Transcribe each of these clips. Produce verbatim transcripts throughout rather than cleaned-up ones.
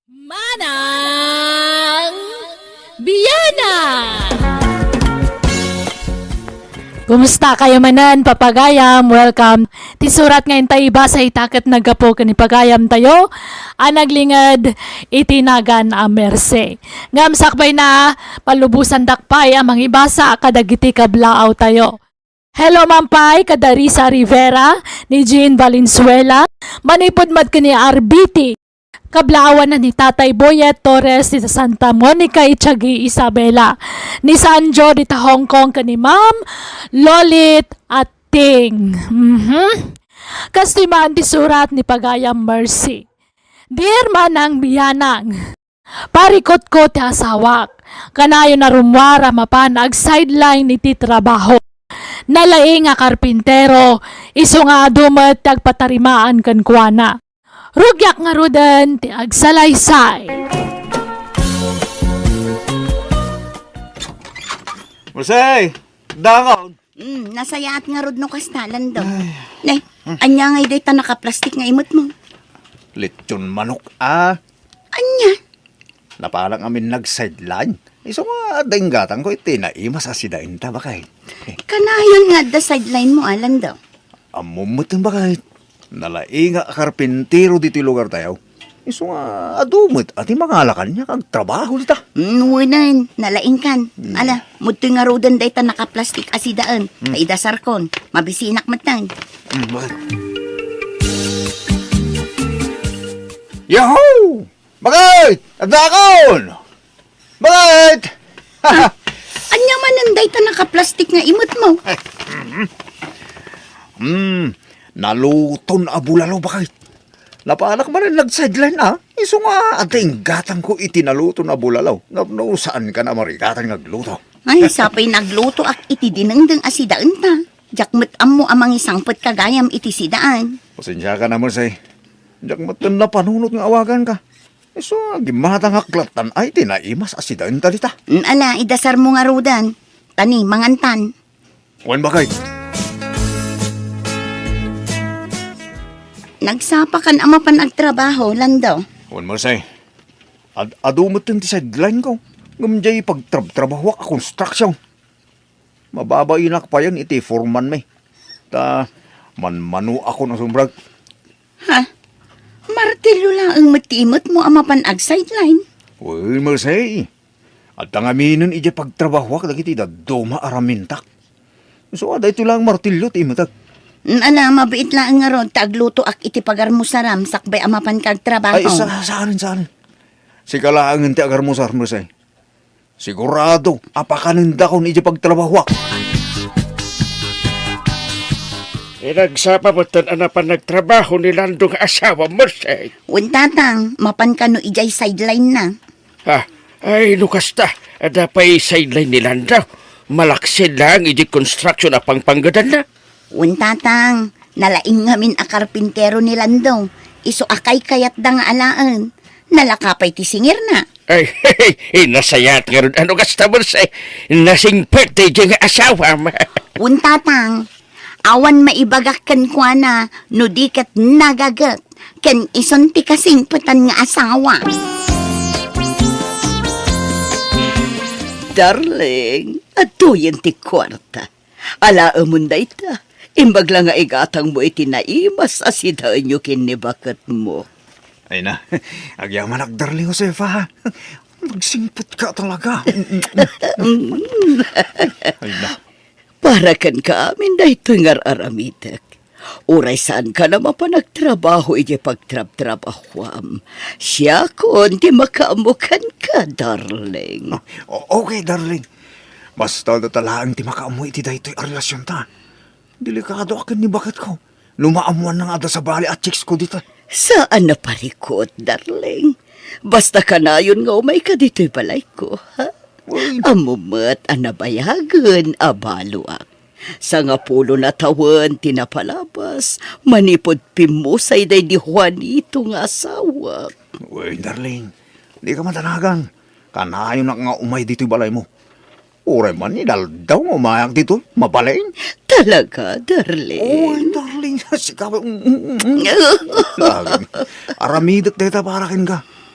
Manang Biana! Kumusta kayo manen, papagayam? Welcome. Ti surat nga intay ibasa ita ket naggapu ken ni pagayam tayo a naglinged iti nagan a Merce. Ngem sakbay na, palubosandak pay a mangibasa kadagiti kablaaw tayo. Hello man pay kada Risa Rivera, ni Jean Valenzuela, manipud met ken ni Arbiti. Kablaawan na ni Tatay Boyet Torres dita Santa Monica, Itiagi, Isabela, ni Sanjo dita Hong Kong, ken ni Ma'am Lolit Ating. Mhm. Kastoy man ti surat ni pagayam Mercy. Dear Manang Bianang, parikutko ti asawak. Kanayon a rummuar a mapan ag-sideline iti trabaho. Nalaing a karpintero, isu nga adu met ti agpatarimaan kenkuana. Rugiak ngaruden ti agsalaysay. Mercy! Dangaw! Mm, nasayaat ngarud no kasta, Lando. Ay. Ne, anya ngay dayta nakaplastik nga imutmo? Lechon manok, ah. Anya? Napanak amin nag-sideline. Isu nga adda inggatangko iti naimas a sidaenta, baket. Kanayon nga adda sideline mo, a, Lando? Ammom met, baket. Nalaing a karpintero ditoy lugar tayo. Isu nga adu met a ti mangala kaniak agtrabaho dita. Mm, wen, nalaingkan. Mm. Ala, mudtoy ngaruden dayta nakaplastik a sidaen. Mm. Ta idasarkon, mabisinak metten. Mm, baket. Yahoo! Baket! Adakon! Baket! Ah, anya manen dayta nakaplastik nga imutmo? Hmm, naluton a bulalo, baket. Napanak manen nag-sideline, ah. Isu nga adda inggatangko iti naluton a bulalo. Ngem no saankan a marigatan nga agluto. Ay, sapay naglutoak iti dinengdeng a sidaenta. Diak met ammo a mangisangpet gagayam iti sidaan. Pasensiakan a, Mercy. Diak met napanunot nga awaganka. Isu, gimmatangak lattan ay ti naimas a sidaenta dita. Mm, ala, idasarmo ngaruden. Tani, mangantan. Wen, baket. Nagsapakan a mapan agtrabaho, Lando. Wen, Mercy. Ad-, adu metten ti sideline ko. Ngem diay pagtrabtrabahoak a construction. Mababainak payen iti foreman mi. Ta manmanoakon a sumrek. Ha? Martilyo laeng met ti imutmo a mapan ag-sideline? Uy, Mercy. Adda ngaminen idiay pagtrabahoak dagiti dadduma a ramintak. So, daytoy laeng martilyo ti imetek. Mm, ala, mabiit laeng ngarud ta aglutoak iti pagarmusaram sakbay a mapanka agtrabaho. Ay, sa-, saanen, saanen. Sika laengen ti agarmusar, Mercy. Sigurado a pakanendakon idiay pagtrabahoak. Inagsapa metten a napan nagtrabaho ni Lando nga asawa, Mercy. Wen, Tatang, mapan kano idiay sideline na? Ha? Ay, no kasta, adda pay sideline ni Lando. Malaksid laeng idiay construction a pangpanggedanna. Wen, Tatang, nalaing ngamin a karpintero ni Lando. Isu a kaykayatda nga alaen. Nalaka pay ti singirna. Ay, nasayaat ngarud a no kasta, Mercy. Nasingpet daydiay nga asawam. Wen, Tatang, awan maibagak kenkuana no di ket nagaget ken isun ti kasingpetan nga asawa. Darling, adtoyen ti kuarta. Alaemon dayta, imbag la nga igatangmo iti naimas a sidaenyo ken ni baketmo. Ay na, agyamanak, darling Josefa. Nagsingpet ka talaga. Ay na. Para kenka amin daytoy nga ar-aramidek. Uray saanka a mapan agtrabaho idiay pagtrabtrabahoam, siakon ti makaammo kenka, darling. Ah, o-, okay, darling. Basta dayta laeng ti makaammo iti daytoy a relasionta. Delikadoak ken ni baketko. No maammoanna nga adda sabali a chicks ko dita. Saan a parikut, darling. Basta kanayon nga umayka ditoy balayko, ha? Uy. Ammom met a nabayagen a baloak. Sangapulo a tawen ti napalabas, manipud pimmusay daydi Juanito nga asawak. Uy, darling, dika madanagan. Kanayonak nga umay ditoy balaymo. Uray man inaldaw nga umayak ditoy, mabalin. Talaga, darling? Uy, darling, sika, mm, mm, mm. Darling, aramidek dayta para kenka.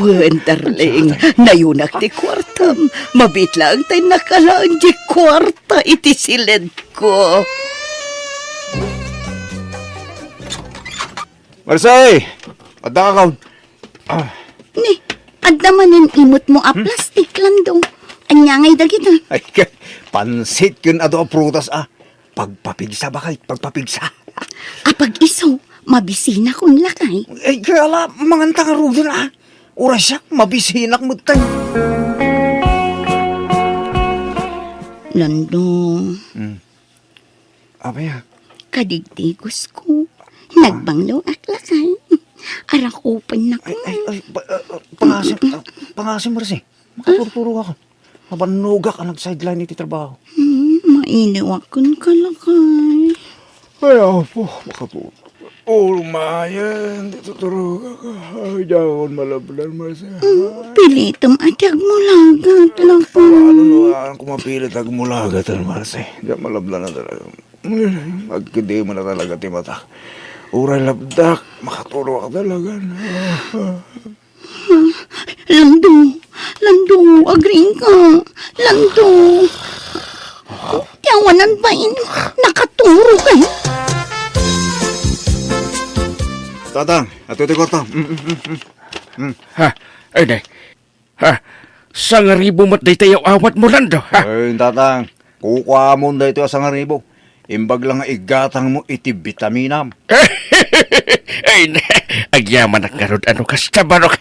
Wen, darling, nayonak ti kuartam. Mabiit laeng ta innak alaen diay kuarta iti siledko. Marse! Adda ka kaon? Ah. Ni, adda manen imutmo a plastik, Lando. Ania ngay dagita? Ay, ka-, pansit ken adu a prutas, ah. Pagpapigsa, baket, pagpapigsa. Apag isu, mabisinakon lakay. Ay, kaya la, manganta ngaruden, ah. Uray siak, mabisinak met tay. Lando. Hmm. Apay a? Kadigdigos ko. Nagbanglo ak lakay. Arakupen na ko. Ay, ay, ay, pa-, ah, ah, pangasim, ah, pangasim, Marse. Makaturturog ako. Nabannogak a nag-sideline iti trabaho. Hmm, mainiwaken ka lakay. Ay, apo, makaturog. Umayen, di tuturogak. Ay, diakon malabdan, Marse. Hmm, pilitem a ti agmulagat, lakay. Ano no, ah, kung mapilit agmulagat, Marse? Diak malabdan na talaga. Agkidi mo na talaga ti mata. Uray labdak, makaturog talaga. Lando, Lando, agriingka. Lando. Ti awanan bain, nakaturog, eh. Tatang, ato ti kuarta. Mm, mm, mm, mm. Mm. Ha? Ay, nay. Ha? Sangaribu met daytoy aw-awatmo, Lando, ha? Ay, Tatang, kukuamon daytoy a sangaribu. Imbag la nga igatangmo iti bitaminam. Ay, agyamanak ngarud a no kasta, Barok.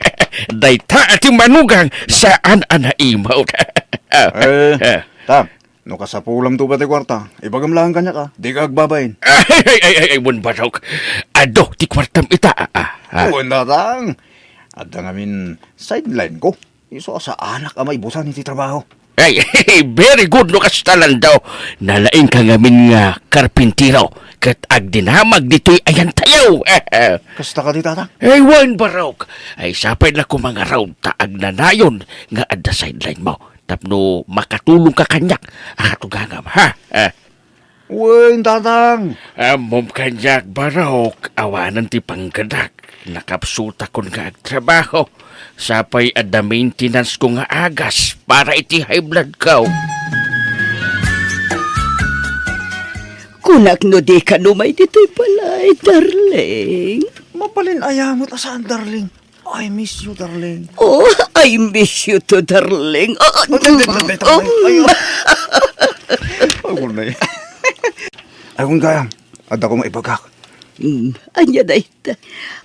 Dayta a ti manugang, saan a naimawda. Eh, Tang, no kasapulamto pay ti kuarta, ibagam laeng kaniak, a. Dika agbabain. Ay, ay, ay, ay, ay, wen, Barok. Adu ti kuartam ita, a, a, a. Wen, Tatang. Adda ngamin sideline ko. Isu a saanak a maibusan iti trabaho. Ay, very good no kasta, Lando. Nalaingka ngamin nga karpintero ket agdinamag ditoy ayantayo. Kasta kadi, Tatang? Ay, wen, Barok. Ay, sapay la koma ngarud ta agnanayon nga adda sideline mo tapno makatulongka kaniak a katugangam, ha? Ah. Wen, Tatang. Ammom kaniak, Barok, awanen ti panggedak. Nakapsutakon nga agtrabaho. Sapay adda maintenance ko nga agas para iti high blood ko. Kunak no dika umay ditoy balay, darling. Mabalin aya met a saan, darling. I miss you, darling. Oh, I miss you too, darling. Ah, ay, ay, ay, ay, ay, ay, ay, um. Ay, kunay. Ay, kun gayam, adda ko maibagak. Hmm, ania dayta?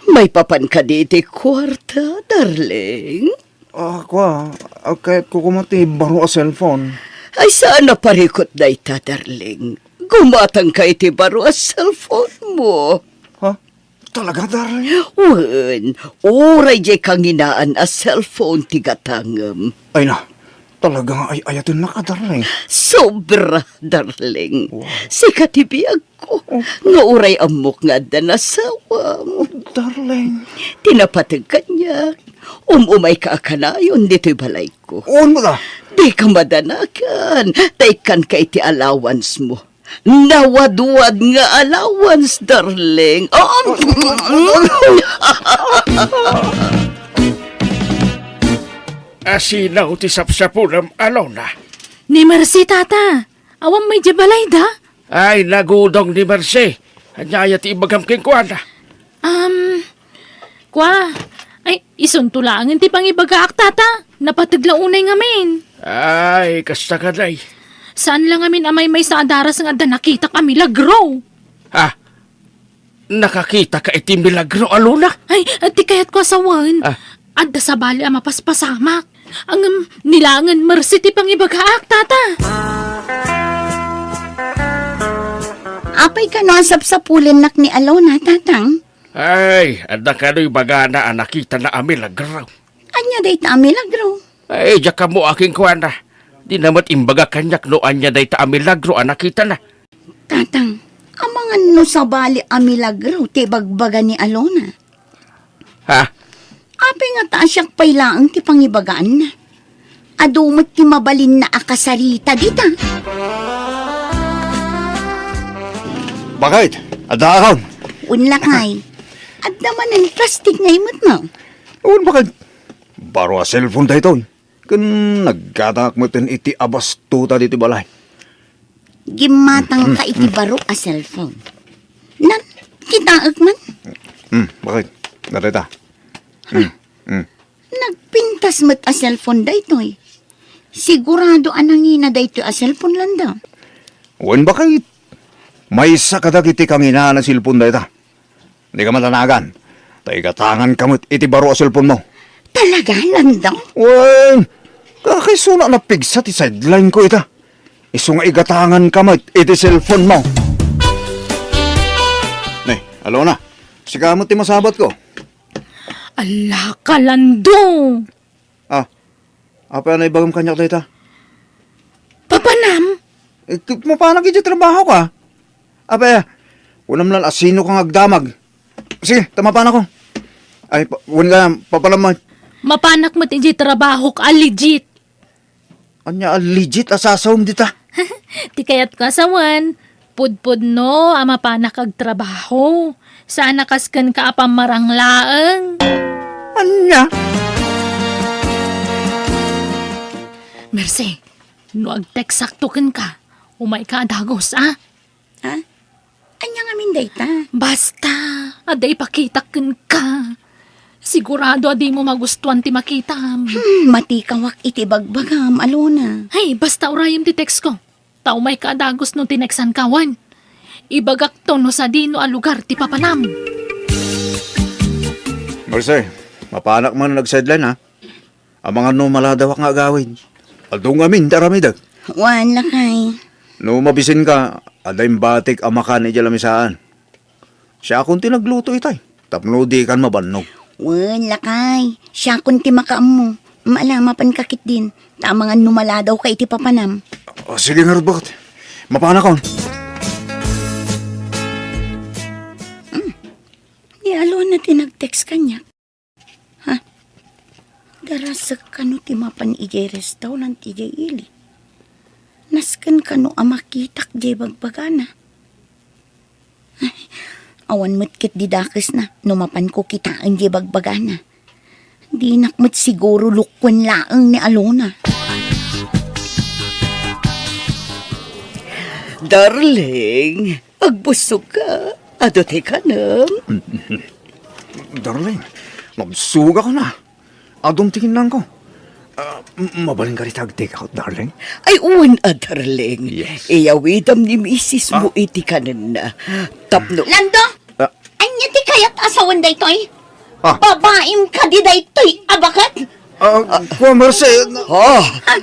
Maipapan kadi iti kuarta, darling? Ah, kua, ah, kayat ko koma ti baro a cellphone. Ay, saan a parikut dayta, darling? Gumatangka iti baro a cellphone mo. Ha? Talaga, darling? Wen, uray diay kanginaan a cellphone ti gatangem. Ay na, talaga nga ay-ayatennak a, darling. Sobra, darling. Wow. Sika ti biagko, oh, nga uray ammok nga adda nasawam. Oh, darling. Ti napateg kaniak, um-umayka a kanayon ditoy balayko. Wen met a. Dika madanagan, ta ikkanka iti allowance mo. Nawadwad nga allowance, darling. Oh. Asino ti sapsapulem, Alona? Ni Mercy, tata. Awan met idiay balayda? Ay, nagudong ni Mercy. Ania aya ti ibagam kenkuana? Um, kua, ay, isunto laengen ti pangibagaak, tata. Napateg la unay ngamin. Ay, kasta kadi. Saan la ngamin a maymaysa a daras nga adda nakitak a milagro. Ha? Nakakitaka iti milagro, Alona? Ay, ti kayatko a sawen. Ah. Adda sabali a mapaspasamak. Ngem, ni laengen Mercy ti pangibagaak, tata. Apay kano a sapsapulennak ni Alona, tatang? Ay, adda kano ibagana a nakitana a milagro. Ania dayta a milagro? Ay, diak ammo a kenkuana. Dina met imbaga kaniak no ania dayta a milagro a nakitana. Tatang, amangan no sabali a milagro ti ibagbaga ni Alona. Ha? Apay ngata a siak pay laeng ti pangibagaanna? Adu met ti mabalinna a kasarita dita. Bakit? Adda akon? Wen lakay. Adda manen plastik nga imutmo. Wen, bakit? Baro a cellphone daytoy. Ken naggatangak metten iti abastuta ditoy balay. Gimmatangka iti baro a cellphone. Nan, kitaek man? Hmm, bakit? Narita. Hmm, hmm. Nagpintas met a cellphone daytoy. Sigurado a nangina daytoy a cellphone, Lando. Wen, bakit? Maysa kadagiti kanginaan a cellphone dayta. Dika matanagan. Ta igatanganka met iti baro a cellphone mo. Talaga, Lando? Wen, kakaisuna a napigsa ti sideline ko ita. Isu nga igatanganka met iti cellphone mo. Ne, Alona, sika met ti masabat ko. Ala ka, Lando! Ah, apay a naibagam kaniak dayta? Papanam? Eh, k-, mapanak iti trabaho ka. Apay, kunam lan a sino ka nga agdamag. Sige, ta mapanakon. Ay, pa-, wen nga, papanam man. Mapanak met iti trabaho ka, legit. Ania a legit a sasawem dita? Ti kayatko a sawen, pudpudno a mapanak agtrabaho. Saan a kas kenka a pammarang laeng. Ania? Mercy, no agteksakto kenka, umayka a dagus, a? Ha? Ania ngamin dayta? Basta, adda ipakitak kenka. Sigurado a dimo magustuan ti makitam. Hmm, matikawak iti bagbagam, Alona. Ay, basta urayem ti text ko. Ta umayka a dagus no tineksanka wen. Ibagakto no sadino a lugar ti papanam. Mercy, mapanak man nag-sideline, ha? Amangan no maladawak nga agawid. Adu ngamin ti aramidek. Wen, lakay. No mabisinka, adda imbatik a makan idiay lamisaan. Siakon ti nagluto itay. Tapno dikan mabannog. Wen, lakay. Siakon ti makaammo. Mala, mapanka ketdin. Ta amangan no maladawka iti papanam. O, sige ngarud, bakit? Mapanakon. Hmm. Ni Alona ti nag-text kaniak. Ha? Darasek kano ti mapan idiay restaurant idiay ili? Nasken kano a makitak diay bagbagana? Ay, awan met ketdi dakesna no mapanko kitaen diay bagbagana. Dinak met siguro lukuen laeng ni Alona. Darling, agbussogka. Adu ti kanem. Darling, nabsugak na. Adun ti kinnanko. Ah, m-, mabalinka dita agtake out, darling? Ay, wen a, darling. Yes. Iyawidam ni misis mo Ah. iti kanenna. Tapno Lando? Ah. Ania ti kayat a sawen daytoy? Ah. Babaim kadi daytoy a baket? Ah, kua, Mercy. Ah. Ah,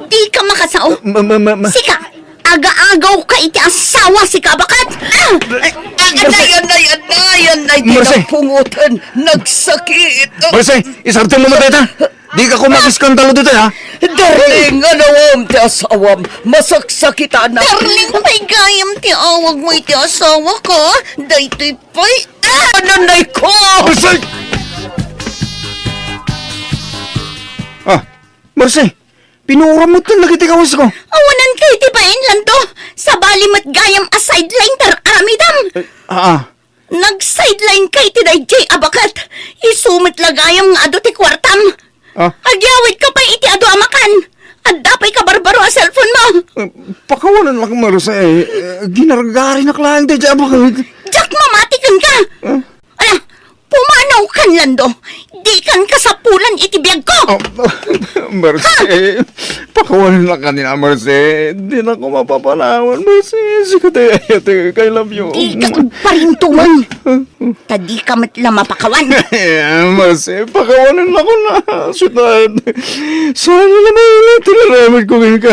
di ka makasao. Ma-, ma-, ma-, ma- Sika, agaagaw ka iti asawa, sika baket. Ah! Ay, ay, Mercy. Anay, anay, anay, anay, Mercy. Napungutan, nagsakit. Mercy, isartem mo dayta. Di ka kumakiskandalo dito, ha? Darling, anawam ti asawam. Masaksakitan. Darling, pay gayam ti awag mo iti asawa ko. Daytoy pay, ah, nanay ko. Mercy! Ah, Mercy, pinuram mo talaga ti kawes ko. Awanan ka iti painlan to. Sabali met gayam a sideline tar aramidam. Eh, ah, ah. Nag-sideline ka iti dayjay a baket. Isu met la gayam nga adu ti kuartam. Ah? Agyawidka pay iti adu a makan. Adda pay kabarbaro a cellphone mo. Eh, pakawanan lang, Mercy. Eh, ginargarinak laeng dayjay a baket. Diak mamati kenka. Ah? Ala, pumanaw kan, Lando. Dikan kasapulan iti biagko. Oh, Mercy, pakawanan lang kanina, Mercy. Di na ko mapapanawan, Mercy. Sika ti, ti, I love you. Di ka agparintuman. Ta di ka met la mapakawan. Mercy, pakawanan lang ko na. Sweetheart. Sana na maulit tinaramid ko ngayon ka.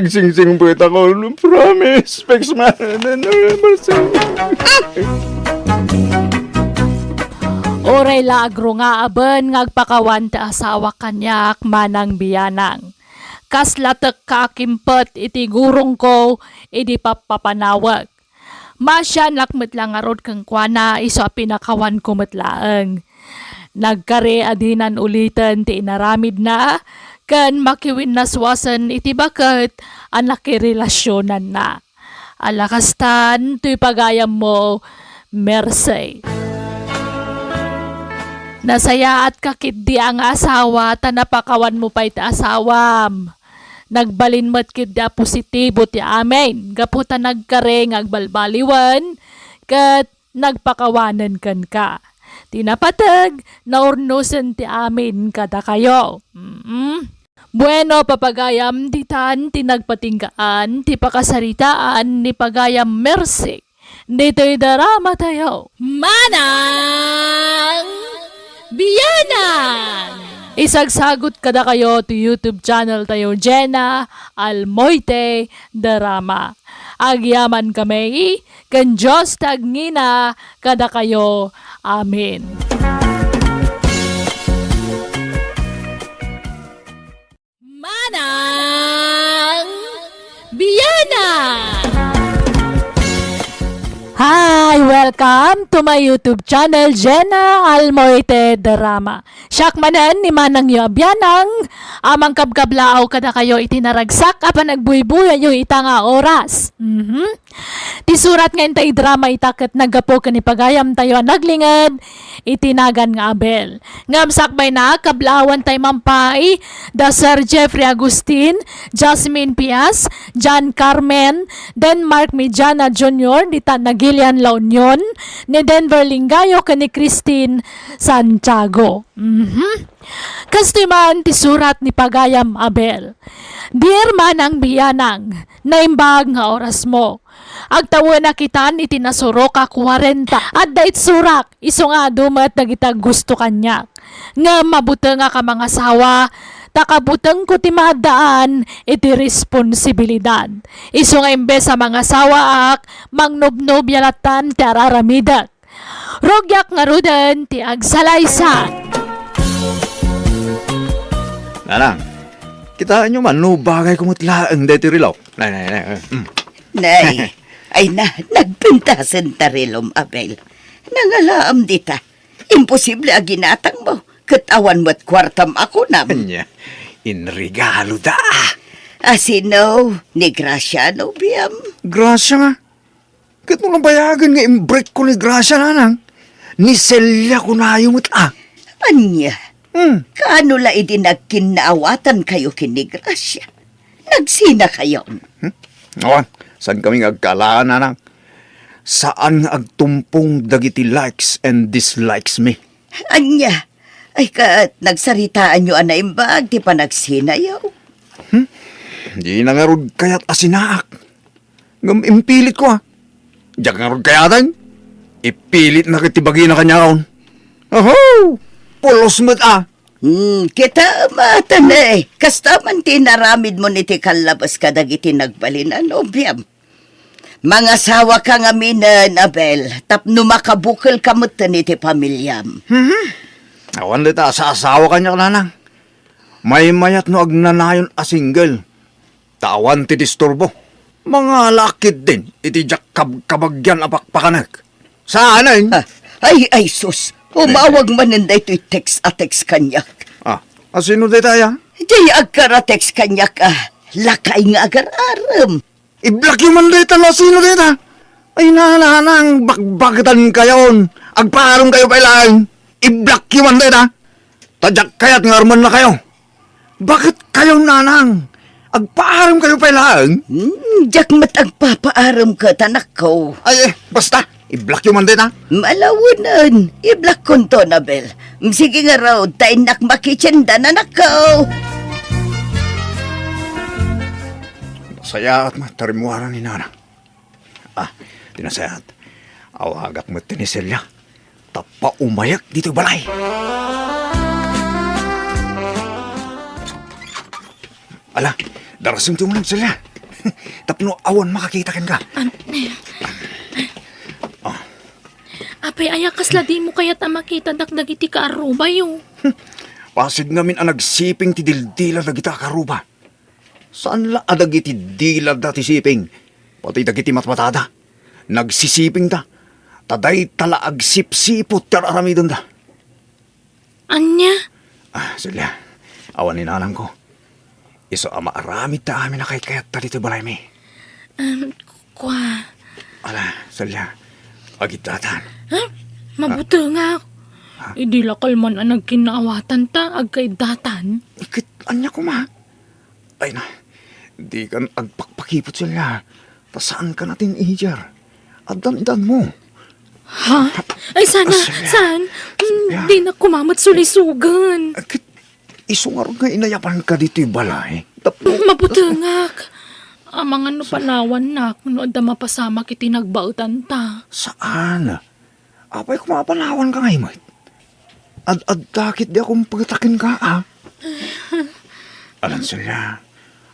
Agsingsing buwit ako. Promise. Specs man. Mercy. Uray la agrungaaben nga agpakawan ti asawak kaniak, manang biyanang. Kas latekka a kimpet iti gurongko idi pappapanawek. Maasianak met la ngarud kenkuana isu a pinakawanko met laeng. Nagkari a dinan uliten ti inaramidna ken makiwinnaswasen iti baket a nakirelasionanna. Ala kastan, toy pagayammo, Mercy. Nasayaatka ketdi a nga asawa ta napakawanmo pay ti asawam. Nagbalin met ketdi a positibo ti amin, gapu ta nagkari nga agbalbaliwen ket nagpakawanen kenka. Ti napateg, naurnosen ti amin kadakayo. Mm. Bueno, papagayam, ditan ti nagpatinggaan ti pakasaritaan ni pagayam Mercy ditoy drama tayo. Manang Biyanang! Isagsagut kadakayo ti YouTube channel tayo, Jenna Almoite Drama. Agyaman kami, ken Dios ti agngina kadakayo. Amen. Manang Biyanang! Hi! Welcome to my YouTube channel, Jenna Almoite Drama. Siak manen ni manangyo a biyanang a mangkabkablaaw kadakayo iti naragsak a panagbuybuyayo ita nga oras. Mhm. Ti surat nga intay drama ita ket naggapu ken ni pagayamtayo a naglinged iti nagan nga Abel. Ngem sakbayna, kablaawan tay man pay da Sir Jeffrey Agustin, Jasmine Pias, John Carmen, Denmark Mediana Junior, ni Tana Gillian La Union, ni Denver Lingayo ken ni Christine Santiago. Mhm. Kastoy man ti surat ni pagayam Abel. Dear Manang Biyanang, naimbag nga orasmo. Agtawenak itan iti nasurok a kuarenta. Adda itsurak, isu nga adu met dagiti aggusto kaniak. Ngem mabutengak a mangasawa, ta kabutengko ti maaddaan iti responsibilidad. Isu nga imbes a mangasawaak, mangnobnobia lattan ti araramidek. Rugiak ngaruden ti agsalaysay. Nanang, kitaenyo man no bagayko met laeng daytoy relo. Nay, nay, nay, eh, mm. Nay, ay na, nagpintasen ta relom, Abel. Nangalaam dita. Imposible a ginatangmo. Ket awan met kuartam a kunam. Ania, inregalo da. A sino? Ni Gracia, nobiam? Gracia nga? Ket no nabayagen nga imbrekko ni Gracia, nanang, ni Celia kunayo met a. Ania? Hmm. Kaano la idi nagkinnaawatankayo ken ni Gracia? Nagsinakayon? Hmm? Awan, saan kami nga agkaalaan, nanang? Saan nga agtumpong dagiti likes and dislikes mi. Ania? Ay, ket nagsaritaanyo a naimbag ti panagsinayo? Hmm? Dina ngarud kayat a sinaak. Ngem impilitko, a. Diak ngarud kayaten. Ipilitna ket ti bagina kaniakon. Oho! Pulos met, a. Hmm, kita met, ne. Kasta man ti inaramidmo iti kallabas kadagiti nagbalin a nobiam. Mangasawaka ngaminen, Abel, tapno makabukelka metten iti pamiliam. Mhm. Awan dayta a saasawa kaniak, nanang. Maymayat no agnanayon a single. Ta awan ti disturbo. Mangalaak ketdin iti diak kabkabagian a pakpakanek. Saanen? Ah, ay, ay, sus. Umawag manen daytoy text a text kaniak. Ah, a sino dayta, aya? Diay agkara-text kaniak, a. Lakay nga agar-arem. I-blockyo man dayta no sino dayta. Ay, nanang, bakbaketankayon. Agpaaremkayo pay laeng. I-blockyo man dayta. Ta diak kayat nga arumennakayo. Baketkayo, nanang? Agpaaremkayo pay laeng. Hmm, diak met agpapaarem ket, anakko. Ay, eh, basta. I-blockyo man dayta. Malawenen, i-blockkonto, Abel. Sige ngarud, ta innak makitiendan, anakko. Nasayaat met ta rimmuaran ni nana. Ah, ti nasayaat. Awagak met ni Celia. Tapno umayek ditoy balay. Ala, darasem ti umuna, Celia. Tapno awan makakita kenka. An-, Ah. Apo Apay aya kasla dimo kayat a makitadak dagiti kaarrubayo? Pasid ngamin a nagsiping ti dildila dagita a kaarruba. Saan la a dagiti dilada ti siping, pati dagiti matmatada, nagsisipingda, ta dayta la agsipsiput ti ar-aramidenda. Ania? Ah, Celia, awan ni nanangko. Isu a maaramid ta amin a kaykayatta ditoy balaymi. Em, kua. Ala, Celia, agiddatan. Ha? Mabutengak. Ha? Idi la kalman a nagkinnaawatan ta agkaiddatan. Ket ania koma? Ay na, dikan agpakpakipot, Celia. Ta saanka a teenager. Addan-addan mo. Ha? Ay, sana, Celia. Saan? Mm, Celia. Dinak koma met sulisugan. Ket isu ngarud nga inayabanka ditoy balay. Tapno Mabutengak. Amangan no panawannak no adda mapasamak iti nagbaetanta. Saan? Apay koma a panawanka ngay met? Ad-adda ketdi a kumpeta kenka, a? Alan, Celia,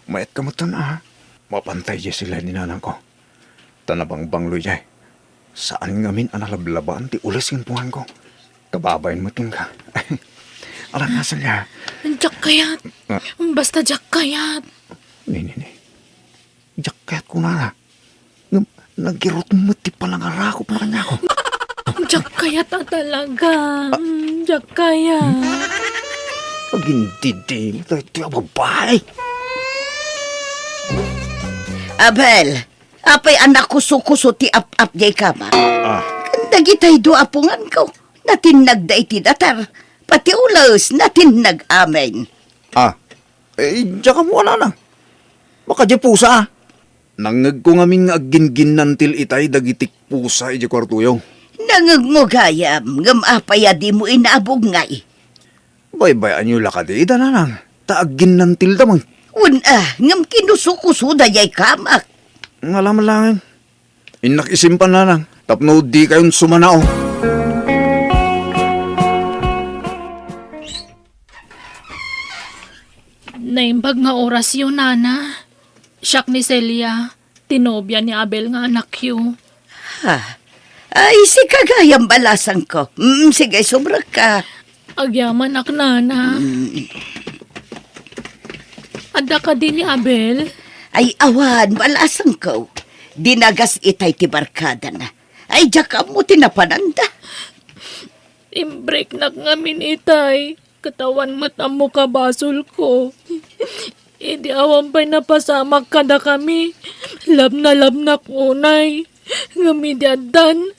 maetka metten, a? Mapantay diay Celia ni nanangko. Ta nabangbanglo diay. Saan ngamin a nalablabaan ti ules ken punganko. Kababain met kenka. Alan, Celia. Diak kayat. Ah. Basta diak kayat. Ni, ni, ni. Diak kayat kunana. Ngem nagirut met ti panangarakopna kaniako. Diak kayat a talaga. Mm, diak kayat. Agindidimo daytoy a babai. Abel, apay a nakusokuso ti ap-ap diay kama? Ah. Dagitay dua a punganko, natinnagda iti datar. Pati ules, natinnag amin. Ah, eh, diak ammo a nanang. Baka diay pusa, a? Nangngegko ngamin nga aggingginnantil itay dagiti pusa idiay kuartoyo. Nangngegmo gayam, ngem apay a dimo inabug ngay? Baybay-anyo la kadi ida, nanang, ta agginnantilda met. Wen a, ngem kinusokusoda diay kamak. Ngala man laeng. Innak isimpan, nanang, tapno dikayon sumanao. Naimbag nga orasyo, nana. Siak ni Celia, ti nobia ni Abel nga anakyo. Ha? Ay, sika gayam, balasangko. Mm, sige, subrekka. Agyamanak, nana. Mm. Adda kadi ni Abel? Ay, awan, balasangko. Dinagas itay ti barkadana. Ay, diak ammo ti napananda. Imbreknak ngamin itay. Ket awan met ammo kabasolko. Idi awan pay napasamak kadakami, labnalabnak unay. Ngem idi addan,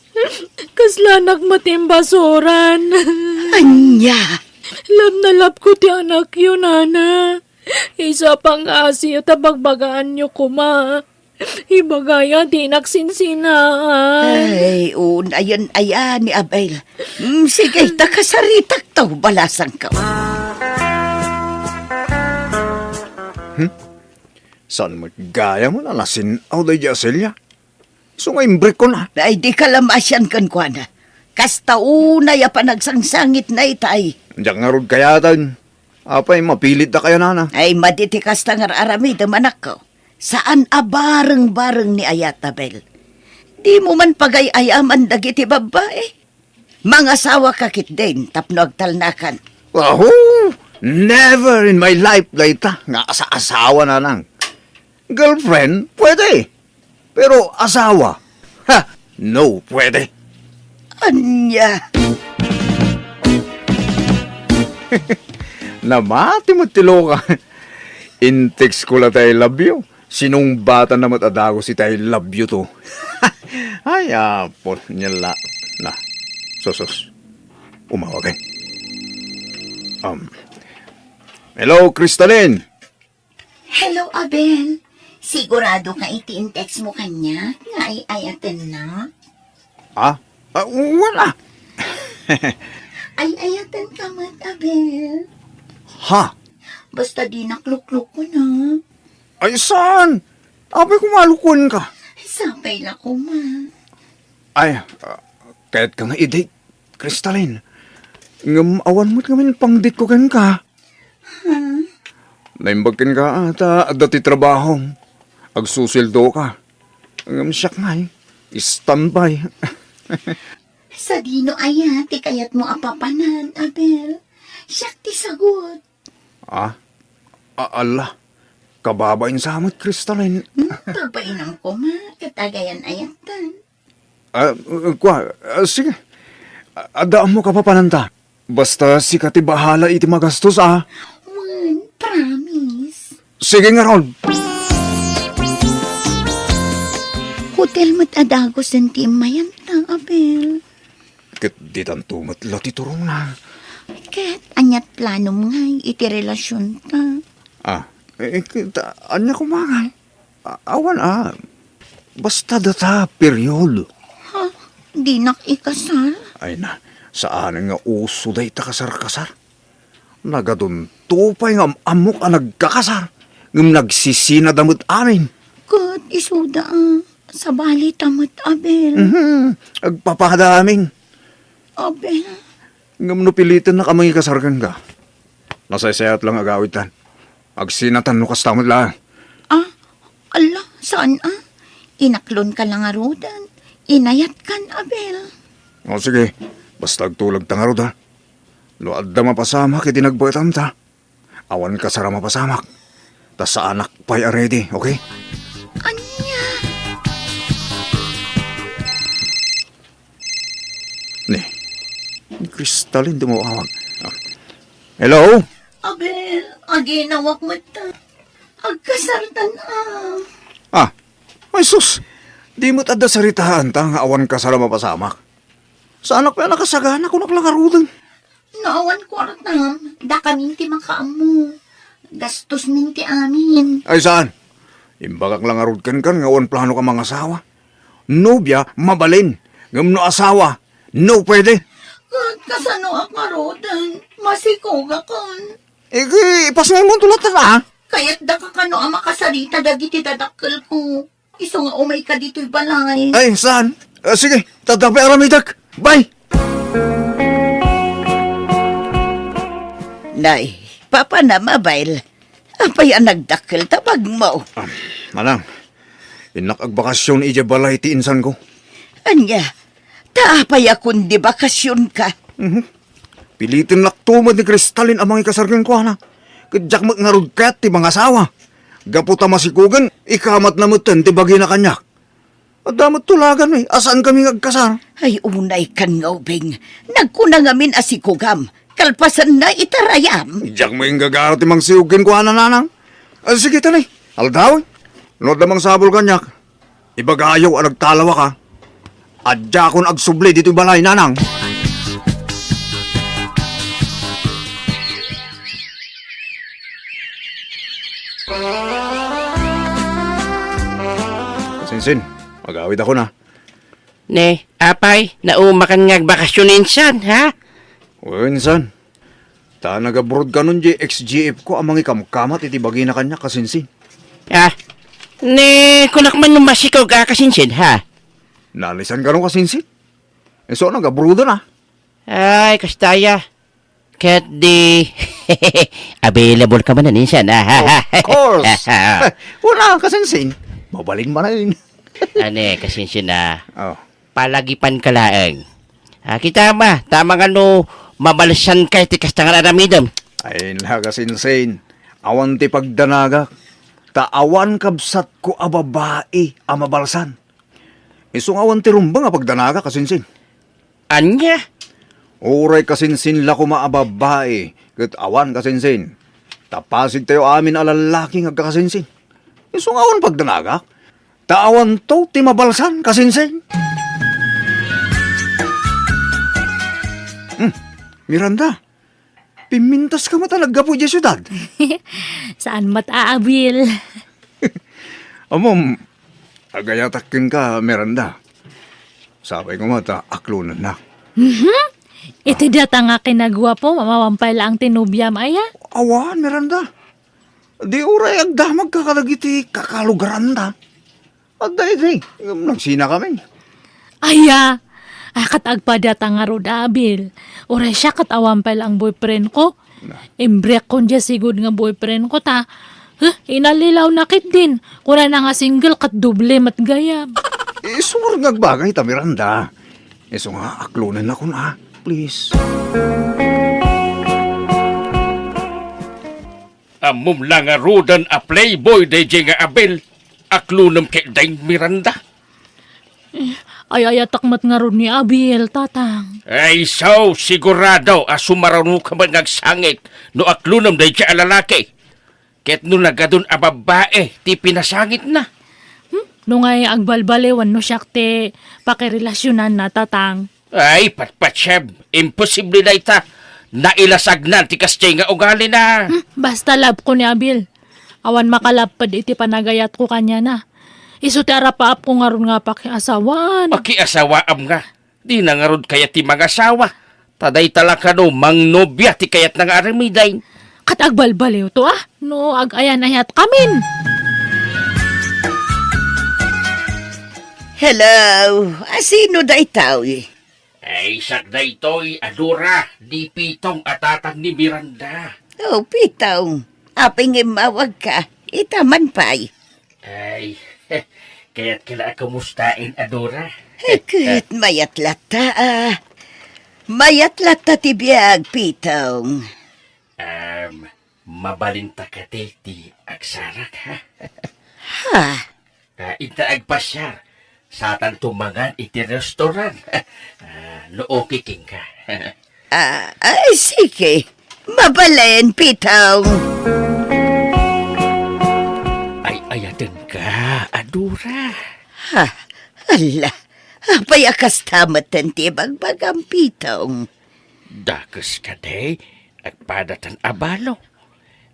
kaslanak met imbasuran. Ania? Labnalabko ti anakyo, nana. Isu a pangngaasiyo ta bagbagaanyo koma. Ibagaya, dinak sinsinaan. Ay, unayen aya ni Abel. Mm, sige, ta kasaritak to, balasangko. Hmm? Saan met gayam a nasin-aw daydi a Celia? Isu nga imbrekkon, a? Ay, dika la maasian kenkuana. Kasta unay a panagsangsangitna itay. Diak ngarud kayaten. Apay, mapilitdakayo, nana? Ay, madi ti kasta nga ar-aramidem, anakko. Saan a bareng-bareng ni ayat, Abel. Dimo man pagay-ayaman dagiti babbai. Mangasawaka ketdin tapno agtalnakan. Aho! Never in my life dayta nga asa-asawa, nanang. Girlfriend, pwede. Pero asawa, ha, no, pwede. Ania? Namati met ti loka. In-text ko la ti I love you. Sinungbatanna met a dagus iti I love you to. Ay, apo, nia la. Na, sus, sus. Umawag, eh. Um, hello, Crystalline. Hello, Abel. Sigurado ka iti in-text mo kaniak nga ay-ayatennak? Ah? Ah, wala. Ay-ayatenka met, Abel. Ha? Basta dinak luklukon, ha? Ay, saan? Apay koma a lukuenka. Sapay la koma. Ay, ah, kayatka nga i-date, Crystalline. Ngem awan met ngamin pang-date ko kenka. Hmm? Naimbag kenka, ah, ta adda ti trabahom. Agsusueldoka. Ngem siak ngay, standby. Sadino aya ti kayatmo a papanan, Abel? Siak ti sagut. Ah? A-, alla. Kababain sa met, Kristalin. Hmm, babainam koma, ket agayan-ayatan. Ah, kua, ah, sige. A-, adda ammok a papananta. Basta sika ti bahala iti magastos, ah. Wen, promise. Sige ngarud. Hotel met a dagusen ti immayanta, Abel. Ket ditanto met la ti turongna. Ket aniat planom ngay iti relasionta? Ah, eh, ket, ah, ania koma ngay? A-, awan a. Basta data, period. Ha? Dinak ikasar? Ay na, saanen nga uso dayta kasar-kasar. Nagadunto pay nga am-ammok a nagkakasar, ngem nagsisinada met amin. Ket isuda a, sabali ta met, Abel. Mhm, agpapada amin. Abel. Ngem no pilitennak a mangikasar kenka, nasaysayat lang agawidtan. Agsinatan no kasta met laeng. Ah, alla, saan a? Inaklonka la ngaruden. Inayatkan, Abel. O sige, basta agtulag ta ngarud, ha? No adda mapasamak iti nagbaetanta, awan kasar a mapasamak. Ta saanak pay a ready, okay? Ania? Ni, ni Kristalin ti umawag. Ah. Hello? Abel, aginawak met ta. Agkasartan a. Ah, ay sus! Di met adda saritaanta nga awan kasar a mapasamak. Saanak pay a nakasagana, kunak la ngaruden. No awan kuartam, dakamin ti makaammo. Gastosmin ti amin. Ay, saan? Imbagak la ngarud kenkan nga awan planoka a mangasawa. Nobia, mabalin. Ngem no asawa, no pwede. Ket kasanoak ngaruden? Masikogakon. Iti, ipasngaymonto latta, a? Kayatdaka kano a makasarita dagiti dadakkelko. Isu nga umayka ditoy balay. Ay, saan? Ah, sige, ta adda pay aramidek. Bye! Nay, papanam, Abel. Apay a nagdakkel ta bagmo? Ah, manang, innak agbakasyon idiay balay ti insanko. Ania? Ta apay a kundi bakasyonka? Mhm. Pilitennakto met ni Kristalin a mangikasar kenkuana. Ket diak met ngarud kayat ti mangasawa. Gapu ta masikogen, ikamatna metten ti bagina kaniak. Adda met tulaganmi a saankami nga agkasar. Ay, unaykan nga ubing. Nagkuna ngamin a sikogam. Kalpasanna itarayam. Diak met inggagara ti mangsikog kenkuana, nanang. Ah, sige, tani. Aldaw. No adda mangsabol kaniak, ibagayo a nagtalawaka. Diakon agsubli ditoy balay, nanang. Sinsin, agawidakon a. Ne, apay, naumakan nga agbakasyon insan, ha? Wen, insan. Ta nag-abroad kanon diay ex-G F ko a mangikamkamat iti bagina kaniak, kasinsin. Ah, ne, kunak man no masikog a, kasinsin, ha? Nalisan kano, kasinsin? Isu a nag-abroad na. Ay, kasta aya. Ket di, available ka man, insan, ah. Of course. Wala, kasinsin. Mabalin manen. Ane, kasinsin, ah. Oh. Palagipan ka laeng. Ah, kita ma, tama nga no mabalsan ka iti kasta nga aramidem. Ay, na, kasinsin. Awan ti pagdanagak. Ta awan kabsatko a babai a mabalsan. Isu nga awan ti rumbeng a pagdanagak, kasinsin. Ania? Uray kasinsin la koma a babai, ket awan, kasinsin. Ta pasigtayo amin a lallaki nga agkakasinsin. Isu nga awan pagdanagak. Ta awanto ti mabalsan, kasinsin. Hmm, Miranda, pimmintas ka met a naggapu idiay siudad? Saan met a, Abel. Ammom, agayatak kenka, Miranda. Sapay koma ta aklonennak. Mhm. Iti data nga kinaguapo, mawan pay laeng ti nobiam aya? Awan, Miranda. Di uray agdamagka kadagiti kakalugaranda. Adda idi, ngem nagsinakamin. Aya, a, ket agpadata ngarud, Abel. Uray siak ket awan pay laeng boyfriend ko. Na. Imbriak kon diay sigud nga boyfriend ko ta, huh, inallilaw na ketdin. Kunana nga single ket doble met gayam. Isu ngarud nga agbagay ta, Miranda. Isu nga, aklonennakon, a, please. Ammom la ngaruden a playboy daydiay nga Abel, aklonem ketdin, Miranda. Eh, ay-ayatek met ngarud ni Abel, Tatang. Ay, so, sigurado a sumaranuka met nga agsangit no aklonem daydiay a lalaki. Ket no nagadun a babbai ti pinasangitna. Hmm? No ngay agbalbaliwen no siak ti pakirelasionanna, Tatang. Ay, patpatsem, imposible dayta. Nailasagnan ti kasdiay nga ugalina. Hmm? Basta love ko ni Abel. Awan makalapped iti panagayatko kaniana. Isu ti arapaapko ngarud nga pakiasawan. Pakiasawaam nga. Dina ngarud kayat ti mangasawa. Ta dayta la kano mangnobia ti kayatna nga aramiden. Ket agbalbaliwto, a, no ag-ayan-ayatkami. Hello, a, sino daytoy? Ay, siak daytoy, a Dora, ni Pitong a tatang ni Miranda. Oh, Pitong, apay nga immawagka? Ita man pay. Ay, kayatko la a kumustaen, a Dora. Ket mayat latta, a. Mayat latta ti biag, Pitong. Em, mabalinta kadi ti agsarak, ha? Ha? Ah, inta agpasiar, satanto mangan iti restaurant. Ah, no okay kenka. Ah, ay, sige. Mabalin, Pitong. Ay, ayatenka, a Dora. Ha? Ala, apay a kasta metten ti ibagbagam, Pitong? Dakes kadi, agpadatan a balo.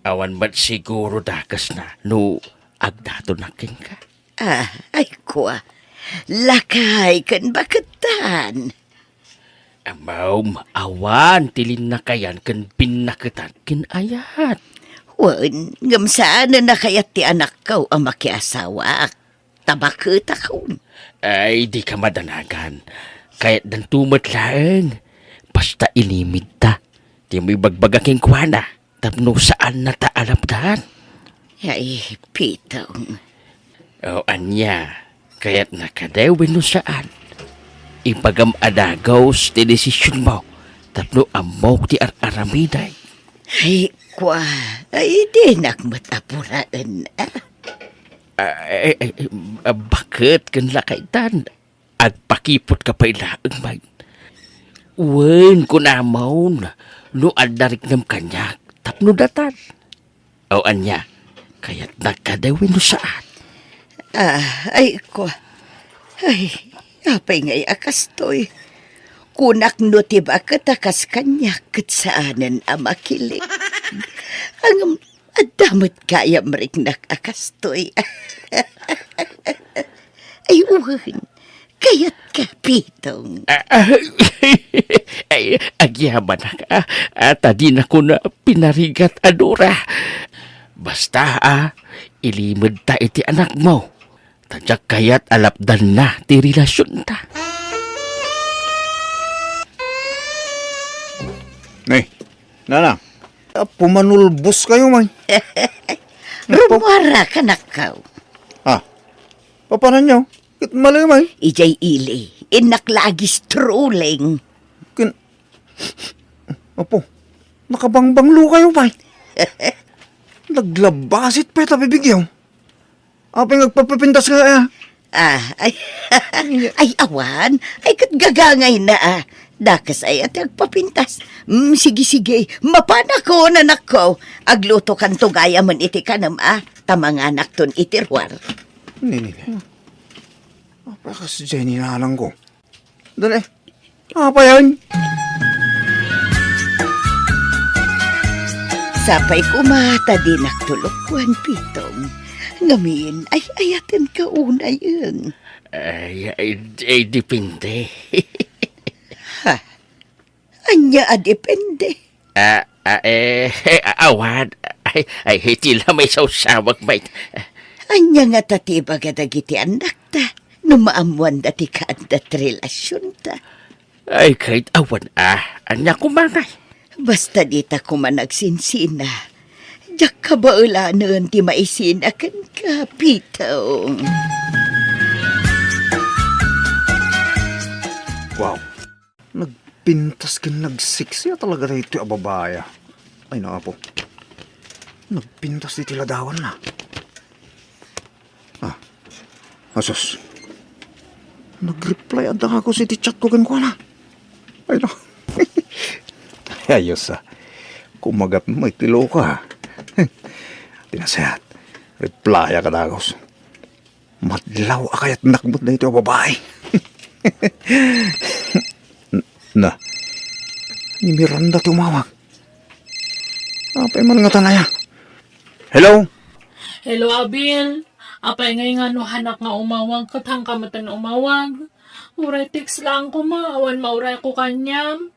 Awan met siguro dakesna no agdatonak kenka. Ah, ay kua. Lakay ken bakettan. Ammom, awan ti linnakayan ken binnaketan ken ayat. Wen, ngem saanen a kayat ti anakko a makiasawaak. Ta baketakon. Ay, dika madanagan. Kayatdanto met laeng. Basta ilimidta. Dimo ibagbaga kenkuana tapno saannata a lapdan. Ay, Pitong. O, ania, kayatna kadi wenno saan? Ibagam a dagus ti desisionmo tapno ammok ti ar-aramidek. Ay, kua, ay, dinak met apuraen, a. Ay, ay, ay, baket ken lakaytan? Agpakiputka pay laeng met. Wen, kunamon, no adda riknem kaniak tapno datan. O ania, kayatnak kadi wenno saan? Ah, ay, kua. Ay, apay ngay a kastoy? Kunak no ti baket a kas kaniak ket saanen a makilik. Ngem adda met gayam riknak a kastoy. Ay, wen, kayatka, Pitong. Ah, ah, ay, agyamanak, a, a, ta dinakon pinarigat a Dora. Basta, a, ilimedta iti anakmo. Ta diak kayat a lapdanna ti relasionta. Nay, Nana, a, pumanulboskayo, may. Rummuarka, anakko. Ah, papananyo? Ket malay, may. Idiay ili, innak la a strolling. Ken, Apo, nakabangbanglo kayo, pay. Naglabasit pay ta bibigyo. Apay nga agpapapintas ka, a? Ah, ay, ay, awan. Ay, ket gagangayna, a. Dakes aya ti agpapintas. Mm, sige, sige. Mapanakon, anakko. Aglutokanto gayamen iti kanem, a. Ta manganakton iti ruar. Nini, nini. Apay kas diay ni nanangko? Dali. Apayan? Sapay koma ta dinak tulokwan, Pitong. Ngamin, ay-ayatenka unayen. Ay, ay, ay, depende. Ha? Ania a depende? Ah, ah, eh, eh, a-, awan. Ay, ay, iti la maisawsawag, mait. Ania ngata ti ibaga dagiti annakta no maammoanda ti kaadda ti relasionta? Ay, ket awan, a. Ania koma ngay? Basta dita koma nagsinsina. Diak kabaelanen ti maisina kenka, Pitong. Wow. Pintas ken nagseksi a talaga daytoy a babai, a. Ay, naapo. Nagpintas ditoy ladawanna. Ah. Asus. Nag-reply adda nga ako iti chat ko kenkuana. Ay, na. Ayos, ah. Kumagat mo, iti loka. Ti nasayaat. Reply ka dagos. Madlaw a kayatnak met daytoy a babai. Na. Ni Miranda ti umawag. Apay man ngatan aya? Hello? Hello, Abil. Apay ngay nga no hanak nga umawag, ket hanka metten umawag? Uray text lang koma, awan maurayko kaniam.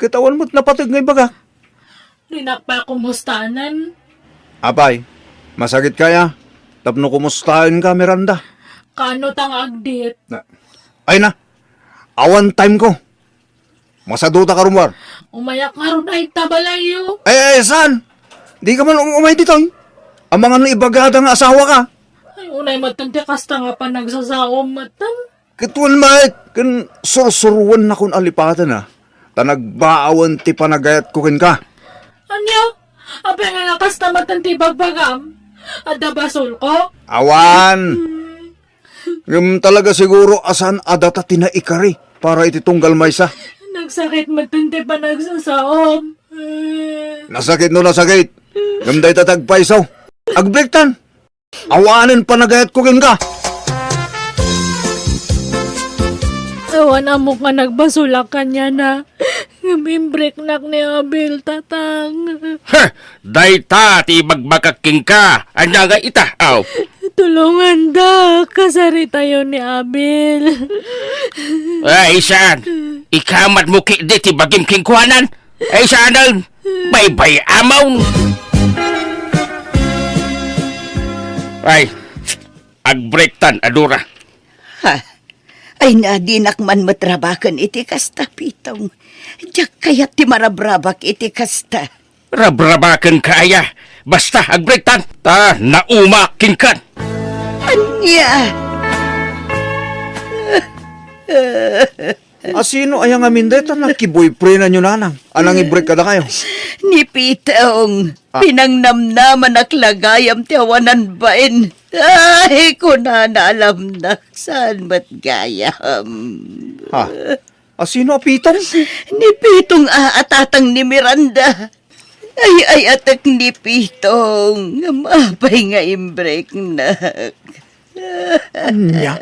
Ket awan met napateg nga ibagak. Dinak pay kumustaen. Apay, masakit kaya? Tapno kumustaenka, Miranda? Kaano ta nga agdit? Na, ay na, awan time ko. Masaduta ka rummuar. Umayak ngarud ay ta balayyo. Ay, ay, saan? Di ka man um-, umay ditoy. Amangan no ibagada nga asawa ka. Ay, unay metten ti kasta nga panagsasaom metten. Ket wen met, ken sursuruennakon a lipaten, a, ta nagbaawen ti panagayatko kenka. Ania? Apay nga kasta metten ti ibagbagam? Adda basolko? Awan. Hmm. Ngem talaga siguro a saan a data ti naikari para iti tunggal maysa. Nagsakit metten ti panagsasaom. Nasakit no nasakit. Ngem dayta ti agpayso. Agbreaktan. Awanen panagayatko kenka. Awan ammok nga nagbasolak kaniana. Ngem imbreaknak ni Abil, Tatang. Heh! Dayta ti ibagbagak kenka. Ania ngay ita? Aw. Tulongandak, kasaritayo ni Abil. Ay, saan? Ikamatmo ketdi ti bagim kenkuanan? Ay, saan? Baybay-amon. Ay, agbreaktan a Dora. Ha? Ay, na, dinak man met rabaken iti kasta, Pitong. Diak kayat ti marabrabak iti kasta. Rabrabakenka aya. Basta, agbreaktan. Ta, naumaak kenkan. Ania? A sino aya ngamin dayta nakiboyfriendanyo, nanang, a nangibreak kadakayo? Ni Pitong, ah, pinangnamnamanak la gayam ti awanan bain. Ay, kunana a lamnak, saan met gayam? Ha? A sino a Pitong? Ni Pitong a, a tatang ni Miranda. Ay-ayatek ni Pitong, ngem apay nga imbreaknak? Ania?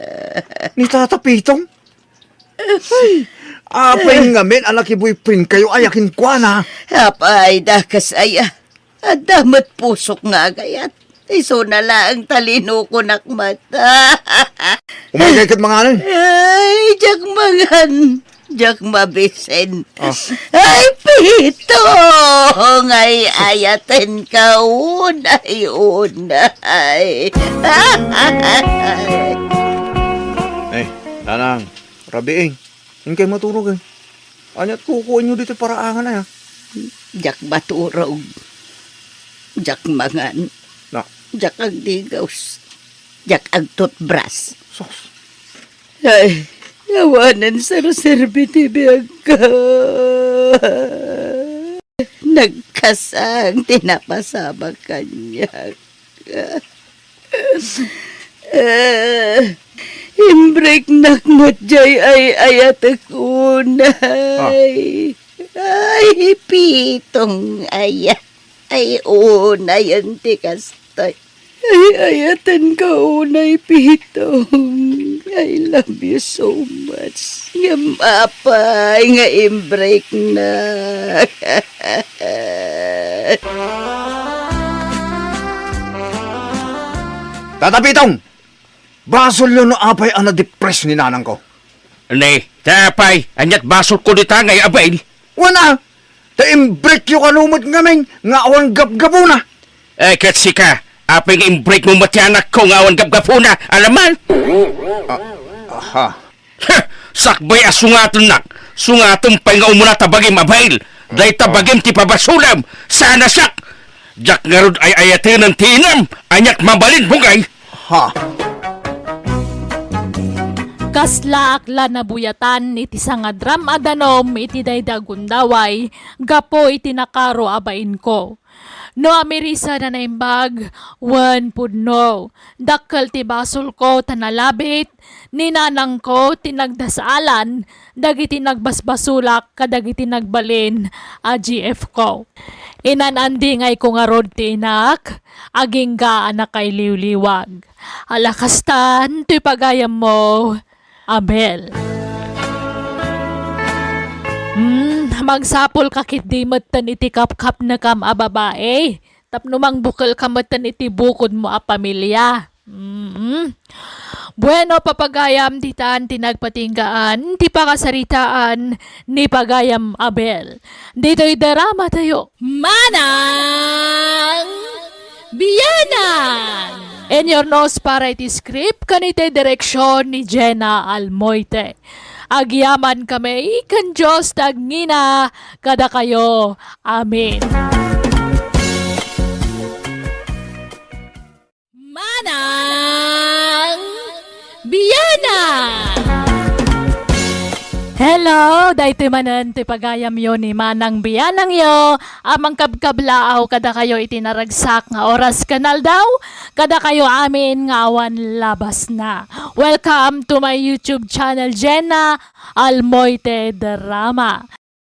Ni Tata Pitong? Ay, apay ngamin a nakiboyfriendkayo aya kenkuana? Apay, dakes aya. Adda met pusok nga agayat. Isuna laeng ta linukonak met. Umaykay ket manganen. Ay, diak mangan. Diak mabisen. Ah. Ay, Pitong! Ay-ayatenka unay, unay. Eh, nanang, rabiing. Inkay maturog, eh. Ania't kukuenyo ditoy paraangan, ay, ah? Diak maturog. Diak mangan. Na. Diak agdigos. Diak agtutbras. Sus. Ay, awanen serserbi ti biagko. Nagkasang ti napasamak kaniak. Eh, imbreaknak met jay ay-ayatek unay. Ah. Ay, Pitong aya. Ay, unayen ti kasta. Ay-ayatenka unay, Pitong. I love you so much. Ngem apay nga imbreaknak? Tata Pitong! Basolyo no apay a na-depress ni nanangko. Ne, ta apay, ania't basolko dita nga Abil? Wen a, ta imbreakyo kano met ngamin nga awan gapgapuna. Eh, ket sika, apay nga imbreakmo met ti anakko nga awan gapgapuna, alaman? Ah, aha. Heh! Sakbay a sungatennak, sungatem pay nga umuna ta bagim, Abil. Dayta bagim ti pabasolem, saan a siak. Diak ngarud ay-ayatenen ti inam, ania't mabalinmo ngay? Ha? Kaslaak la nabuyatan iti sangadram a danum iti daydi a gundaway gapu iti nakaro a bainko. No amirisen a naimbag, wen pudno. Dakkel ti basolko ta nalabit, ni nanangko ti nagdasaalan dagiti nagbasbasolak kadagiti nagbalin a G F ko. Inan-andingayko ngarud ti inak, agingga a nakailiwliwag. Ala kastan toy pagayammo, Abel. Hmm, magsapulka ketdi metten iti kapkapnekam a babai, tapno mangbukelka metten iti bukodmo a pamilia. Mm. Bueno, papagayam, ditan ti nagpatinggaan ti pakasaritaan ni pagayam Abel. Ditoy drama tayo. Manang Bianang! Inyurnos para iti script ken iti direksyon ni Jenna Almoite. Agyamankami ken Dios ti agngina kadakayo. Amen. Manang Bianang! Hello! Daytoy manen ti pagayamyo ni Manang Bianangyo a mangkabkablaaw kadakayo iti naragsak nga oras ken aldaw, kadakayo amin nga awan labasna. Welcome to my YouTube channel, Jenna Almoite Drama.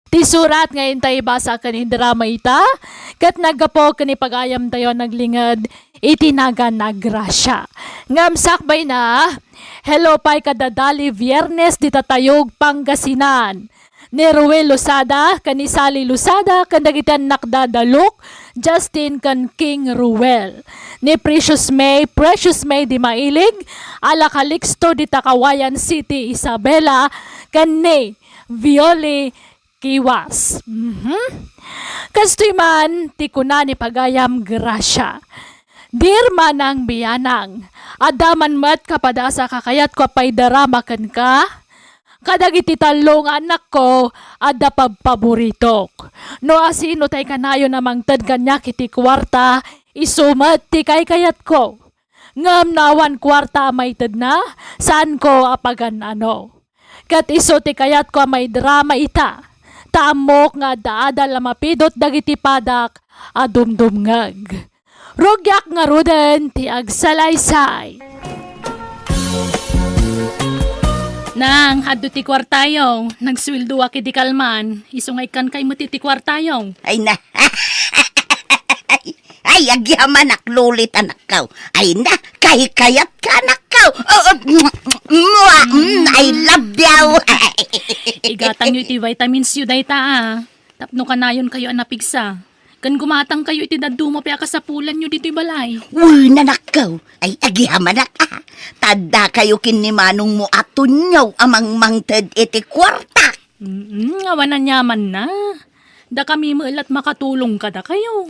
Ti surat nga intay ibasa ken idrama ita, ket naggapu ken ni pagayamtayo a naglinged iti nagan a grasya. Ngem sakbayna, hello pay kada Dali Viernes dita Tayug, Pangasinan. Ni Ruel Losada ken ni Sally Losada ken dagiti annakda da Luke, Justin ken King Ruel. Ni Precious May, Precious May di Mailig, ala Calixto dita Cauayan City, Isabela, ken ni Violi Kiwas. Mhm. Kastoy man ti kuna ni pagayam Gracia. Dear Manang Bianang, adda man met kapadasa kakayatko a paidarama kenka. Kadagiti tallo nga annakko, adda pabpaboritok. No asino tay kanayon a mangted kaniak iti kuarta, isu met ti kaykayatko. Ngem no awan kuarta a maitedna, saanko a pagan-ano. Ket isu ti kayatko a maidrama ita, ta ammok nga adda adal a mapidut dagiti padak a dumdumngeg. Rugiak ngaruden ti agsalaysay. Nang, adto ti kuartayo. Nagsueldoak idi kalman. Isu nga ikkankay met iti kuartayo. Ay na. Ay, agyamanak, Lulit, anakko. Ay na, kaykayat ka, anakko. Oh, oh, mwah, mm, I love you. Igatangyo iti vitamins yo dayta, a. Tapno kanayonkayo a napigsa. Ken gumatangkayo iti dadduma pay a kasapulanyo ditoy balay. Wen, anakko. Ay, agyamanak, a. Ta addakayo ken ni manongmo a Tonyo a mangmangted iti kuarta. Mm, awan aniamanna. Dakami met la't makatulong kadakayo.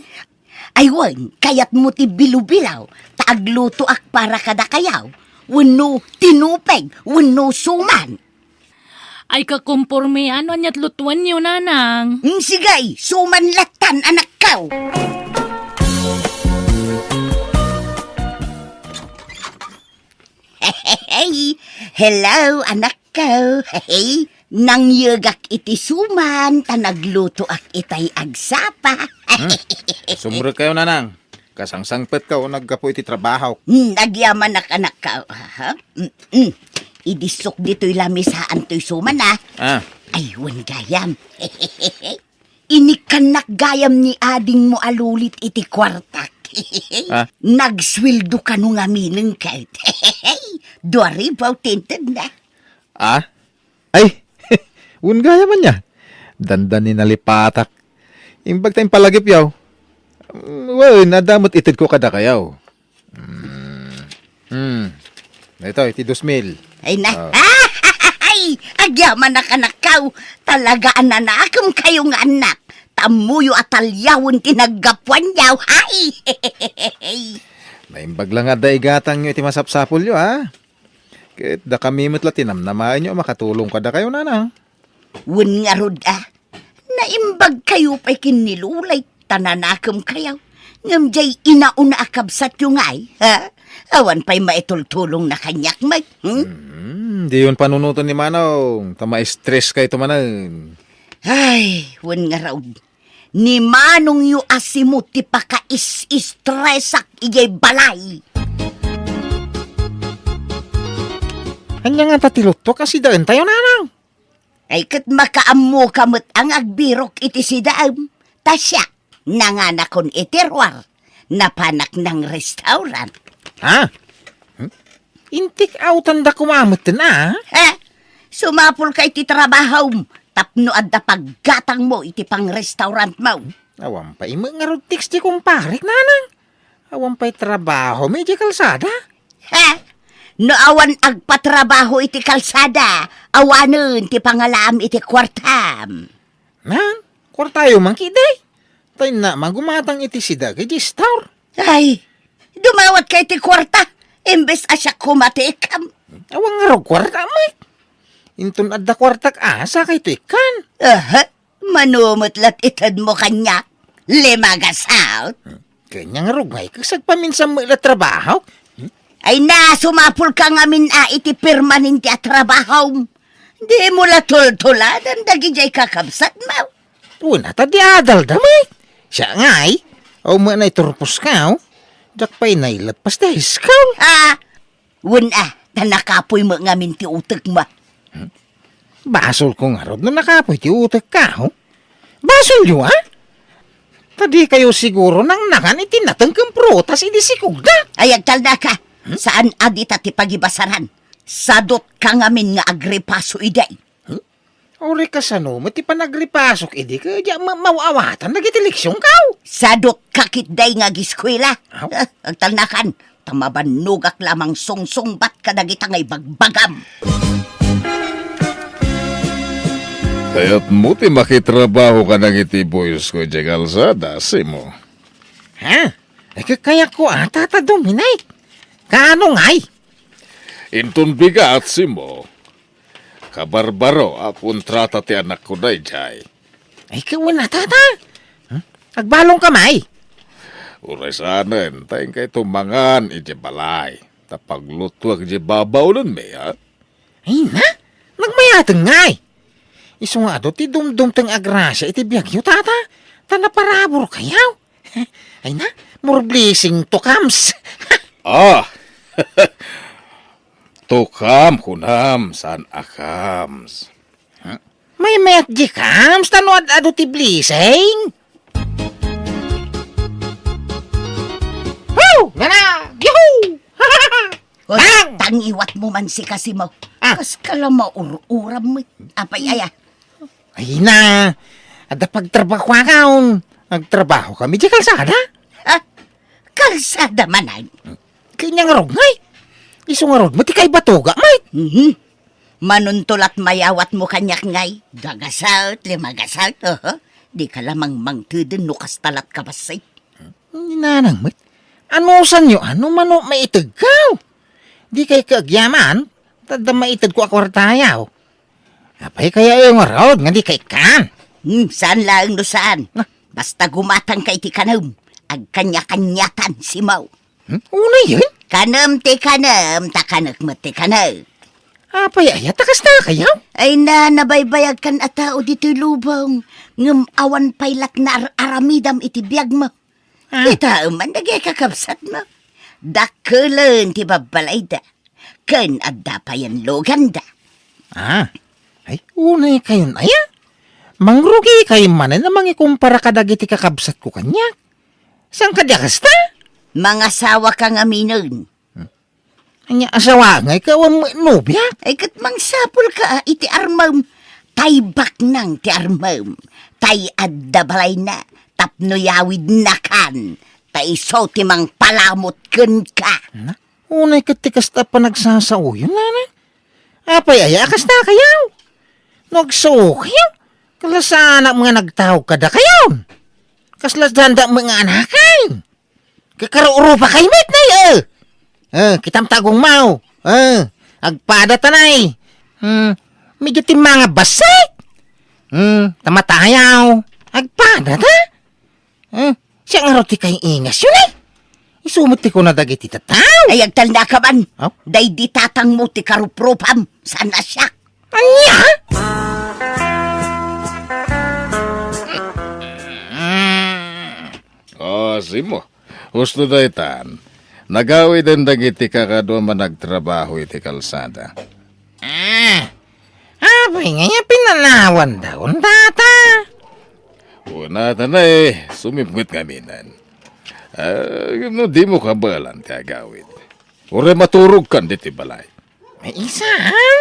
Ay wen, kayatmo ti bilo-bilo, ta aglutoak para kadakayo, wenno tinupeg, wenno suman. Ay, kakompormean no ania't lutuenyo, Nanang. Mm, sige, suman lattan, anakko. Hello, anakko. Nangyegak iti suman ta naglutoak itay agsapa. Hmm. Sumrekkayo, Nanang. Kasangsangpetka o naggapu iti trabaho. Hmm, agyamanak, anakko. Aha. Mm, mm. Idi sok ditoy lamisaan toy suman, a. Ah. Ay, wen gayam. Inikkannak gayam ni adingmo a Lulit iti kuartak. Ah? Nagsueldo kano ngamin ket. Dua ribu ti intedna. Ah? Ay, wen gayam ania. Dandani nalipatak. Imbag ta impalagipyo. Mm, wen, adda met itedko kadakayo. Mm. Hmm. Ito, iti dos mil. Ay na. Ah. Ay, agyamanak, anakko. Talaga a nanakemkayo nga annak. Ta ammoyo a taliawen ti naggapuanyo. Ay. Naimbag la nga adda igatangyo iti masapsapulyo, a. Ket dakami met la ti namnamaenyo a makatulong kadakayo, Nanang. Wen ngarud, a. Naimbagkayo pay ken ni Lulay ta nanakemkayo. Ngem diay inauna a kabsatyo ngay, ha? Awan pay maitultulongna kaniak met, hmm? Hmm, diyon panunoten ni Manong, ta ma-stress kayto manen. Ay, wen ngarud. Ni Manongyo a Simo ti pakaisistresak idiay balay. Ania ngata ti luttuak a sidaentayo, Nanang? Ay, ket makaammoka met a nga agbirok iti sidaem. Ta siak, nanganakon iti ruar. Napanak nang restaurant. Ha? Hmm? Intik outanda koma metten, a? Eh, sumapulka iti trabahom tapno adda paggatangmo iti pangrestaurantmo. Awan pay met ngarud text ti kumparek, Nanang. Awan pay trabaho mi idiay kalsada. Ha? No awan agpatrabaho iti kalsada, awanen ti pangalaam iti kuartam. Nang, kuartayo man ketdi. Tay na magumatang iti sidaek idiay store. Ay, dumawatka iti kuarta, imbes a siak koma ti ikkam. Awan ngarud kuarta met. Inton adda kuartak a, sakayto ikkan. Aha, mano met la ti itedmo kaniak. Lima gasat. Ken ania ngarud ngay, ket agpaminsan met la trabahok? Ay na, sumapulka ngamin a iti permanente a trabahom. Dimo la tultuladan dagidiay kakabsatmo. Wen a, ta di adalda met. Siak ngay, awan met naiturposka, o. Diak pay naileppas ti high school. Ah, wen a, ta nakapuy met ngamin ti utekmo. Basolko ngarud no nakapuy ti utekka, o. Basolyo, a? Ta dikayo siguro nangnangan iti nateng ken prutas idi sikogda. Ay, agtalnaka. Hmm? Saan a dita ti pagibasaran. Sadutka ngamin nga agripaso idi. Hmm? Uray kasano met ti panagripasok idi ket diak ma-, maaw-awatan dagiti leksionko? Sadutka ketdi nga agiskuela. Aw. Ah, agtalnakan. Ta mabannogak la a mangsungsungbat kadagita nga ibagbagam. Kayatmo ti makitrabaho kadagiti boysko idiay kalsada, Simo? Ha? Ay, kakayatko a, Tata Dominic. Kaano ngay? Inton bigat, Simo. Kabarbaro a kontrata ti anakko daydiay. Ay, kawen a, Tata. Hmm? Agbalonka, may? Uray saanen, ta inkay tumangan idiay balay. Ta paglutuak idiay babaonenmi, a? Ay na, nagmayateng ngay. Isu nga adu ti dumdumteng a grasia iti biagyo, Tata. Ta naparaburkayo. Ay na, more blessing to comes. Ah! To come, kunam, saan a comes. Maymayat di comes, ta no ad-adu ti blessing. Woo! Nana! Yahoo! Hoy, Bang! Tangiwatmo man si Kasimo. Ah. Kas ka la maur-uram met. Apay aya? Ay na, adda pagtrabahoakon. Agtrabahokami idiay kalsada. Ha? Kalsada manen? Ken ania ngarud ngay? Isu ngarud met ti kaibatoga met. Mhm. Manunto la't mayawatmo kaniak ngay. Dua gasat, lima gasat, oho. Dika la mangmangteden no kasta la't kabassit. Ni Nanang met. Anusanyo a no mano maitegko? Dikay ket agyaman, ta adda maitedko a kuartayo. Apay kayayo ngarud nga dika ikkan? Hmm, saan laeng no saan. Na? Basta gumatangka iti kanem, agkaniakaniatan, Simo. Hmm? Unayen? Kanem ti kanem, ta kanek met ti kanek. Apay aya ta kastakayo? Ay na, nabaybayagkan a tao ditoy lubong, ngem awan pay la't naar-aramidam iti biagmo. Ah. Kitaem man dagiti kakabsatmo. Dakkelen ti babbalayda. Ken adda payen luganda. Ah, ay, unay kayon aya? Mangrugikayo manen a mangikumpara kadagiti kakabsatko kaniak. Saan kadi a kasta? Mangasawaka ngaminen. Hmm. Ania, asawa ngay ket awan met nobiak? Ay, ket mangsapulka a iti armem. Tay baknang ti armem. Tay adda balayna. Tapno yawidnakan. Ta isu ti mangpalamut kenka. Na? Unay ket ti kasta a panagsasaoyo, Nanang. Apay aya a kastakayo? No agsaokayo, kalasanak nga nagtaog kadakayo. Kasla sanda met nga anakay. Kakarurupa kay met, nay, eh. Eh, kitam ta agungmaw. Eh, agpada ta, nay. Hmm, medyo timmanga bassit. Hmm, ta matayaw. Agpada ta. Eh, siya nga raw ti kay ingas yun, eh. Isu met ti kuna dagiti tattao. Ay, agtalnaka man. Aw? Daydi tatangmo ti karuprupam. Saan a siak? Ania? Ah, Simo. Husto daytan. Nagawiden dagiti kakadua a managtrabaho iti kalsada. Ah, apay ngay a pinanawanda, Tata? Kunata, eh, sumipnget ngamin. Ah, no dimo kabaelan ti agawid, uray maturogkan ditoy balay. Ay, saan?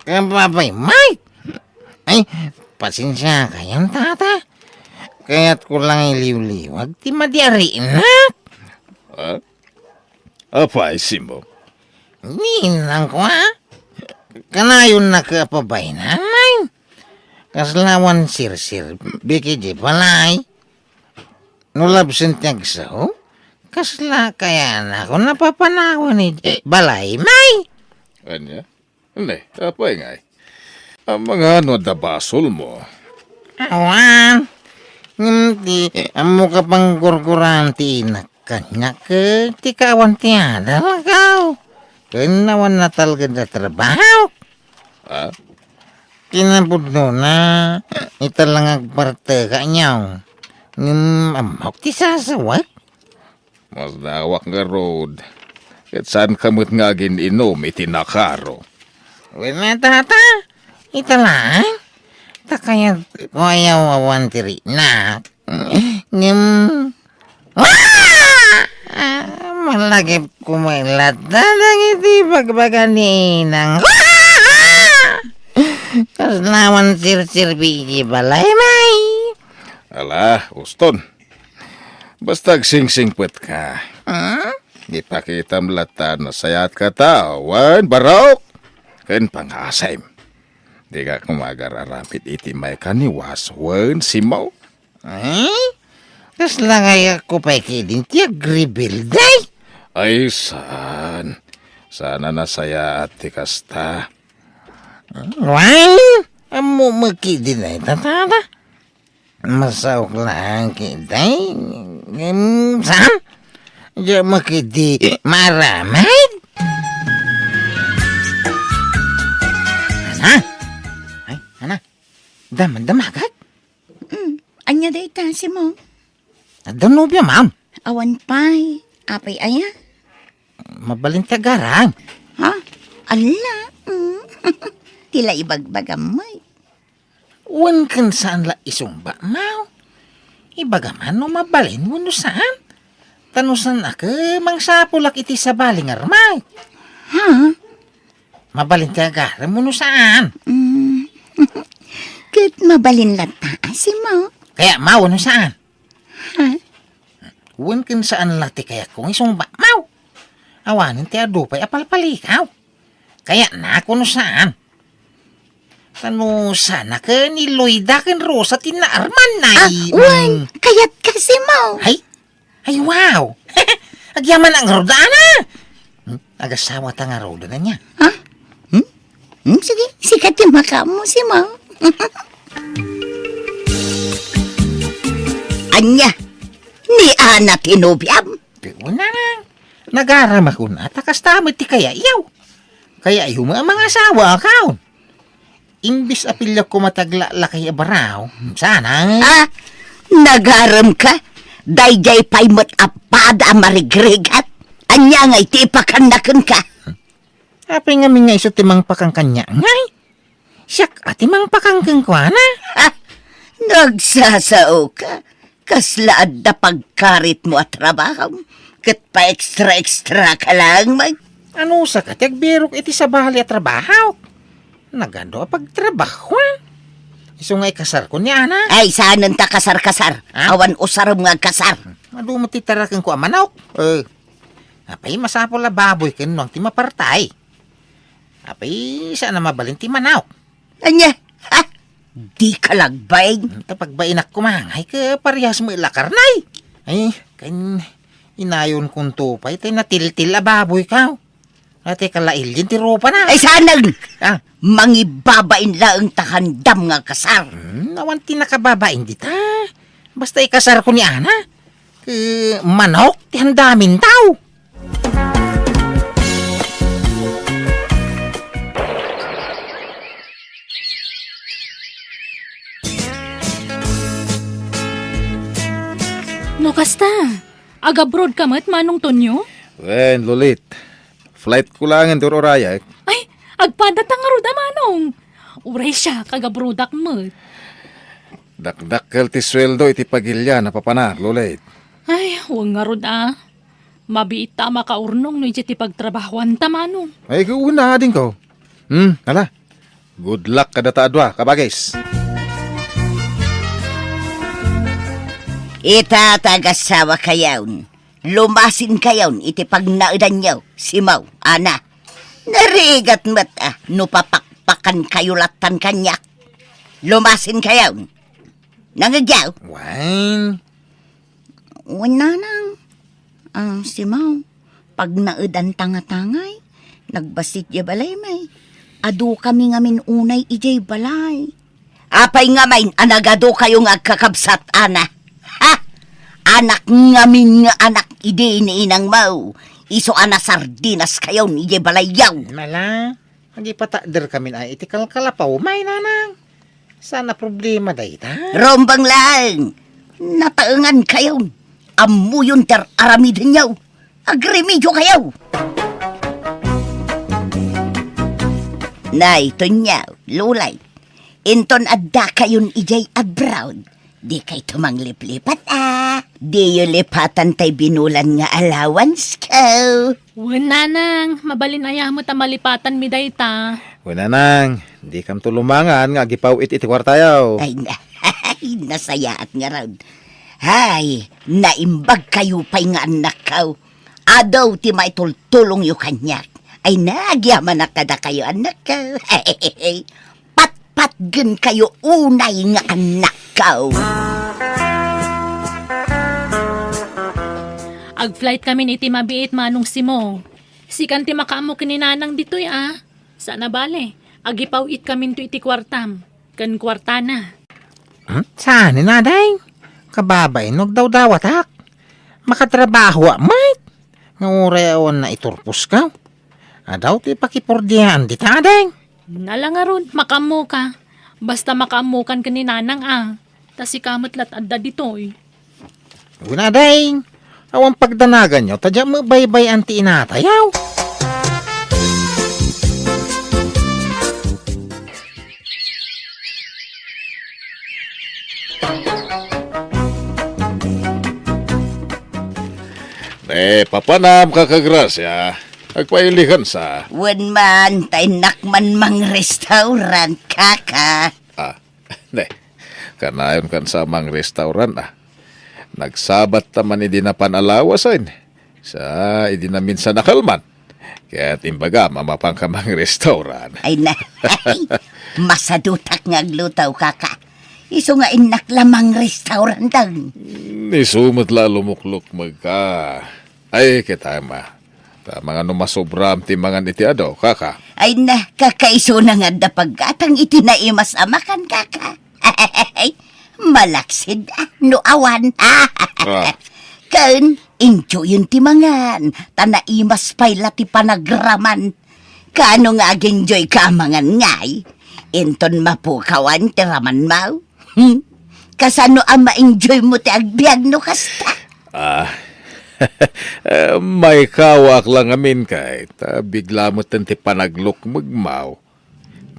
Apay, Mike? Ay, pasensiaka, Tata. Kayatko lang iliwliwag ti madi a rinak. Ah? Apay, Simo? Ninangko, a? Kanayonnaka a pabainanay. Kasla awan sirsirbi idiay balay. No labsen ti agsaw, kasla kayanak a papanawan idiay balay, Mike? Ania? Ne, apay ngay? Amangan no adda basolmo? Awan. Ngem ti ammok a pangkurkuran ti inak kaniak ket ti kaawan ti adalko. Ken awan natalged a trabaho. Ha? Kinapudnona, ita lang agpartek kaniak. Ngem ammok ti sasawek. Masdawak ngarud, ket saanka met nga agin-inum iti nakaro. Wen, Tata, ita laeng, ta kayatko a yawawan ti rinak. Ngem, ah! Malagipko met latta dagiti bagbaga ni inang. Kasla awan sirsirbi iti balay, Mike. Ala, uston. Basta agsingsingpetka. Hmm? Ipakitam latta no sayaat ka tao, wen barok ken pangasem. Dika koma agar-aramid iti maikaniwas wen Simo. Eh? Kasla ngay a pay ketdin ti agrebelde? Ay, saan. Saan a nasayaat ti kasta. Wen, ammom met ketdin, Tata. Masaok laeng ketdi, ngem saan? Diak met ketdi maaramid. Ana? Ay, Ana? Dam-, damagak? Mm, ania dayta, Simo? Adda nobiam? Awan pay. Apay aya? Mabalin ti agaram. Ha? Alla? Mm. Ti la ibagbagam met. Wen ken saan la isungbatmo? Ibagam no mabalin wenno saan? Ta no saan a ket mangsapulak iti sabali nga armak. Ha? Mabalin ti agaram wenno saan? Mm. Ket mabalin latta, Simo. Kayatmo wenno saan? Ha? Wen ken saan la ti kayatko nga isungbatmo. Awanen ti adu pay a palpalikaw. Kayatnak wenno saan? Ta no saan a ket ni Loida ken Rosa ti naarman, ah, ay, wen, mm. Kayatka, Simo. Ay? Ay, wow! Agyamanak ngarud, Ana! Hmm? Agasawata ngarud, ania? Ha? Hmm? Hmm, sige, sika ti makaammo, Simo. Ania? Ni Ana ti nobiam? Ti una lang. Nagaramak kuna, ta kasta met ti kayatyo. Kayatyo met a mangasawa, akaw. Imbes a piliak koma ti aglaklakay a baraw, saan a? Ah, nagaremka? Daydiay pay met a pada a marigrigat? Ania ngay ti ipakanna kenka? Apay ngamin nga isu ti mangpakan kaniak, ngay? Siak a ti mangpakan kenkuana. Ha? Nagsasaoka? Kasla adda pagkaritmo a trabaho, ket pa-extra-extra ka laeng met. Anusaka ti agbirok iti sabali a trabaho? Nagadu a pagtrabahoan. Isu nga ikasarko ni Ana. Ay, saanen ta kasar-kasar. Ha? Awan usarem nga agkasar. Adu met ti tarakenko a manok. Eh, apay masapul a baboy ken nuang ti mapartay. Apay, saan a mabalin ti manok. Ania? Ha? Dika lagbain? Ta pagbainak koma, ay, ket parehas met la karne. Ay, ken inayonkonto pay ti natiltil a baboyko. Ati kalailin ti rupana. Ay, saan a? Ah. Mangibabain laeng ta handam nga kasar. Hmm, awan ti nakababain dita. Basta ikasarko ni Ana. Ket manok ti handamintaw. No kasta, agabroad ka met, Manong Tonyo? Wen, Lulit. Flight ko laengen ti ur-urayek. Ay, agpadata ngarud a, Manong. Uray siak, agabroadak met. Dakdakkel ti sueldo iti pagilian a papanak, Lulit. Ay, wen ngarud a. Mabiit ta a makaurnong no idiay ti pagtrabahoanta, Manong. Ay, ket wen a, adingko. Hmm, ala. Good luck kadata a dua, kabagis. Ita, tagasawakayon. Lumasinkayon iti pagnaedanyo, Simao, Ana. Narigat met a no papakpakankayo lattan kaniak. Lumasinkayon. Nangegyaw? Wen. Wen, Nanang. Ah, Simao, pagnaedanta nga tangay, nagbassit diay balay, may. Adu kami ngamin unay idiay balay. Apay ngamin a nagadukayo nga agkakabsat, Ana? Ha? Anak ngamin nga anak idi ni inangmo. Isu a nasardinaskayon idiay balayyo. Mala, agipatakder kamin ay iti kalkalapaw, may, Nanang. Saan a problema dayta? Rumbeng laeng. Nataengankayon. Ammoyon ti ar-aramidenyo. Agremediokayo. Nay, Tonyo, Lulay. Inton addakayon idiay abroad, dikayto mangliplipat a. Diyo lipatan tay binulan nga allowance ko. Wen, Nanang, mabalin aya met a malipatanmi dayta. Wen, Nanang, dikamto lumangan nga agipaw-it iti kuartayo. Ay, na-, nasayaat ngarud. Hay, naimbagkayo pay nga annakko. Adu ti maitultulongyo kaniak. Ay, nagyamanak kadakayo, annakko. Patpatgenkayo unay nga annakko. Agflight kamin iti mabiit, Manong Simo. Sikan ti makaammo ken ni Nanang ditoy a. Saan a bale, agipaw-it kaminto iti kuartam ken kuartana. Hmm? Saan, Inading? Kababain no agdawdawatak. Makatrabahoak met. Nga uray awan naiturposka. Adu ti pakipurdiaan dita, Ading. Ala ngarud, makaammoka. Basta makaammokan ken ni Nanang a. Ta sika met la't adda ditoy. Wen, Ading, awan pagdanaganyo, ta diak met baybay-an ti inatayo. Ne, papanam, Kaka Gracia. Agpailikan sa. Wen man, ta innak man mangrestaurant, Kaka. Ah, ne, kanayon kan sa mangrestaurant, ah. Nagsabat ta man idi napan a lawasen. Sa idi namin sa nakalman. Ket imbagam a mapanka mangrestaurant. Ay na, ay, masadutak nga agluto, Kaka. Isu nga innak la mangrestaurant, dang. Isu met la a lumuklukmeg ka. Ay, ket ama. Ta mangano masobram ti mangan iti adu, Kaka? Ay na, Kaka, isuna nga adda paggatang iti naimas a makan, Kaka. Malaksid, ah, no awan. Ah. Ken, enjoyen ti mangan, ta naimas pay la ti panagraman. Kaano nga ag-enjoy ka a mangan ngay? Inton mapukawan ti ramanmo? Hmm? Kasano a ma-enjoy mo ti agbiag no kasta? Ah, eh, maikawaak la ngamin kay, ta bigla metten ti panaglukmegmo.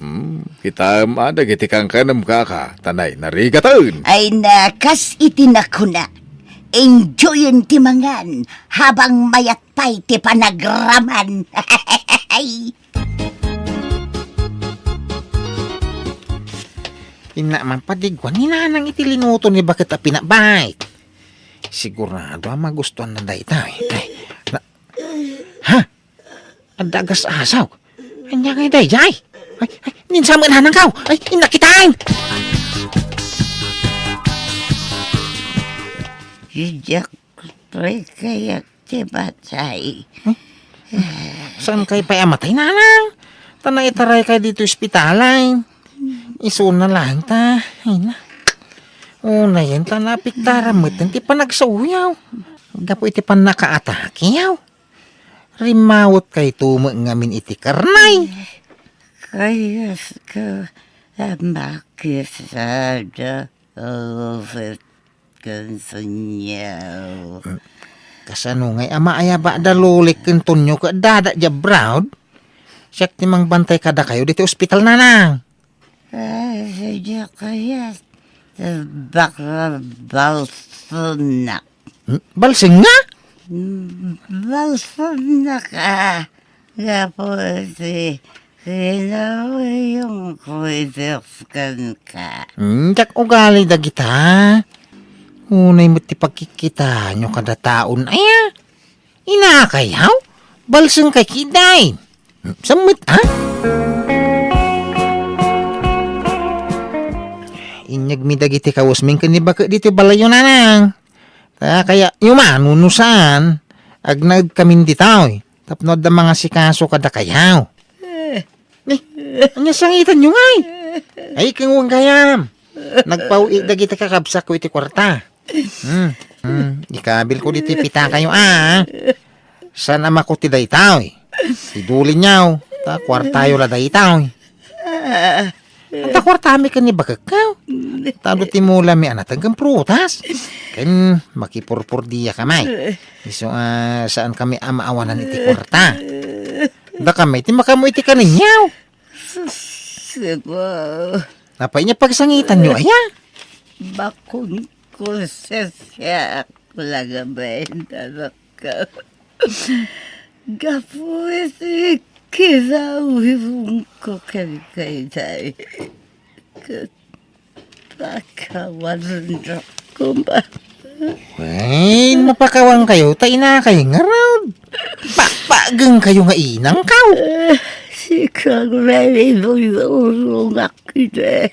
Hmm, kitaem a dagiti kankanem, Kaka, ta nay narigaten. Ay na, kas iti nakuna, enjoyen ti mangan habang mayat pay ti panagraman. Inna man padigwan ni Nanang iti linuto ni baket a pinabike. Sigurado a magustuhan na dayta. Ay, na, ha? Adda agas-asaw. Anya ngay dayjay? Ay, ay, ninsa met Nanang kaw. Ay, innak kitaen. Diak, pre, kayak Ti batay. Hmm? Saan kay pay a matay, Nanang? Ta naitaray kay dito ospital ay. Isuna lang ta. Ay na. Unayen ta naapektaran met ti panagsaoyo. Gapu iti pannakaatakeyo. Rimmawetkayto met ngamin iti karnay. Kayat ka a makisada, Rufus, ken Sonia. Kasano ngay a maayaba da Lolik ken Tonyo ket adda idiay abroad? Siak ti mangbantay kadakayo ditoy ospital, Nanang. Ay, sadiak kayat. Bakla balsenak. Hmm? Balseng nga? Hmm, balsenak, ah. Gapu iti kinawayonko iti kenka. Hmm, diak ugali dagita. Unay met ti pagkikkitayo kada taon. Aya? Inakayaw? Balsengkay kiday. Sammet, a? Inyegmi dagiti kawesmi ken ni baket ditoy balayyo, Nanang. Ta kayatyo man, wenno saan, agnaedkamin ditoy. Tapno adda mangasikaso kadakayaw. Eh. Ni, ania sangitanyo ngay? Ay, ken wen gayam. Nagpaw-i dagiti kakabsatko iti kuarta. Hmm. Hmm. Ikabilko ditoy pitakayo, a. Saan a makuti daytoy? Idulinyo. Ta kuartayo la daytoy. Anta kuartami ken ni bakekko? Tado ti mulami a nateg ken prutas. Ken makipurpurdiakami. Isu a saankami a maawanan iti kuarta. Dakami ti makaammo iti kaninyo. Sus, Apo. Apay nga pagsangitanyo, aya? Bakon ko sa siak, lagaben, anakko. Gapu iti kinawayonko ken kayatay. Ket pakawanennak koma. Wen, mapakawankayo, ta inakay ngarud. Pa-, paagengkayo nga inangko. Eh, sika nga inuulongak iti.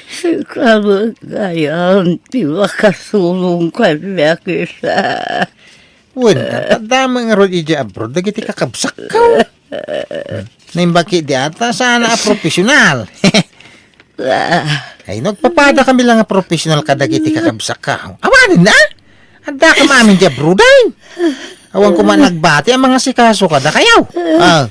Sika met gayam ti makasurong kaniak ita. Wen, adda met ngarud idiay abroad dagiti kakabsatko. Naimbag idi ata, saan a profesional. Ay, nagpapadakami la nga profesional kadagiti kakabsatko. Awanen na? Addaka maamin idiay abroad, ay. Awan koma nagbati a mangasikaso kadakayo. Ah.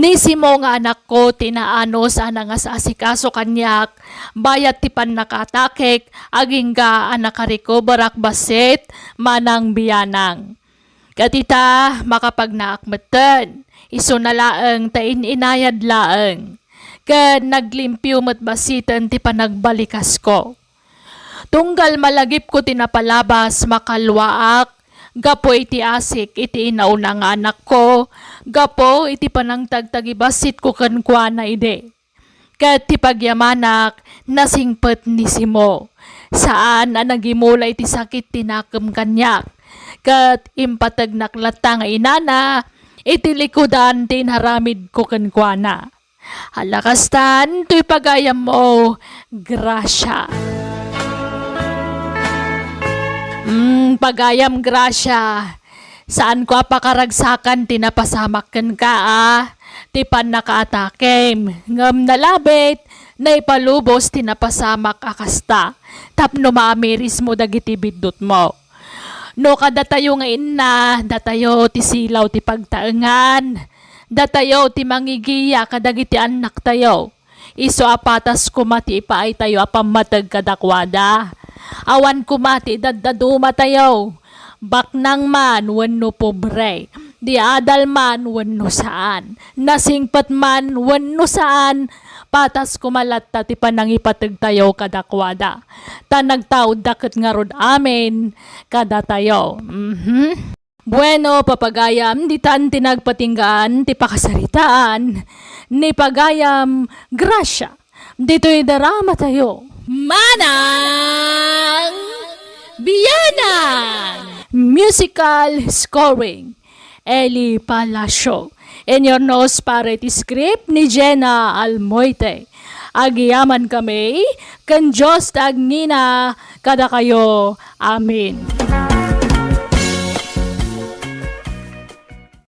Ni Simo nga anakko ti naanus a nangas-asikaso kaniak, bayat ti pannakaatakek, agingga a nakarecoverak bassit manang bianang. Ket ita, makapagnaak metten, isuna laeng ta in-inayad laeng, ken naglimpio met bassiten ti panagbalikasko. Tunggal malagipko ti napalabas, makalluaak gapu iti asik iti inauna nga anakko, gapu iti panangtagtagibasitko kenkuana idi. Ket ti pagyamanak, nasingpet ni Simo. Saan a nagimula iti sakit ti nakem kaniak. Ket impategnak latta nga inana iti likudan ti inaramidko kenkuana. Ala kastan, toy pagayammo, Gracia. Mm, pagayam, Gracia. Saanko a pakaragsakan ti napasamak kenka a ti pannakaatakem, ngem nalabit, naipalubos ti napasamak a kasta, tapno maamirismo dagiti biddutmo. No kadatayo nga inna, datayo ti silaw ti pagtaengan, datayo ti mangigiya kadagiti annaktayo. Isu a patas koma ti ipaaytayo a pammateg kadakuada. Awan koma ti idadadumatayo, baknang man wenno pobre, diadal man wenno saan, nasingpet man wenno saan, patas koma latta ti panangipategtayo kadakuada. Ta nagtaudda ket ngarud amin kadatayo. Mhm. Bueno, papagayam, ditan ti nagpatinggaan ti pakasaritaan ni pagayam Gracia. Ditoy daramatayo. Manang Bianang! Musical scoring, Eli Palacio. Inurnos para iti script ni Jenna Almoite. Agyamankami, ken Dios ti agnina kadakayo. Amen.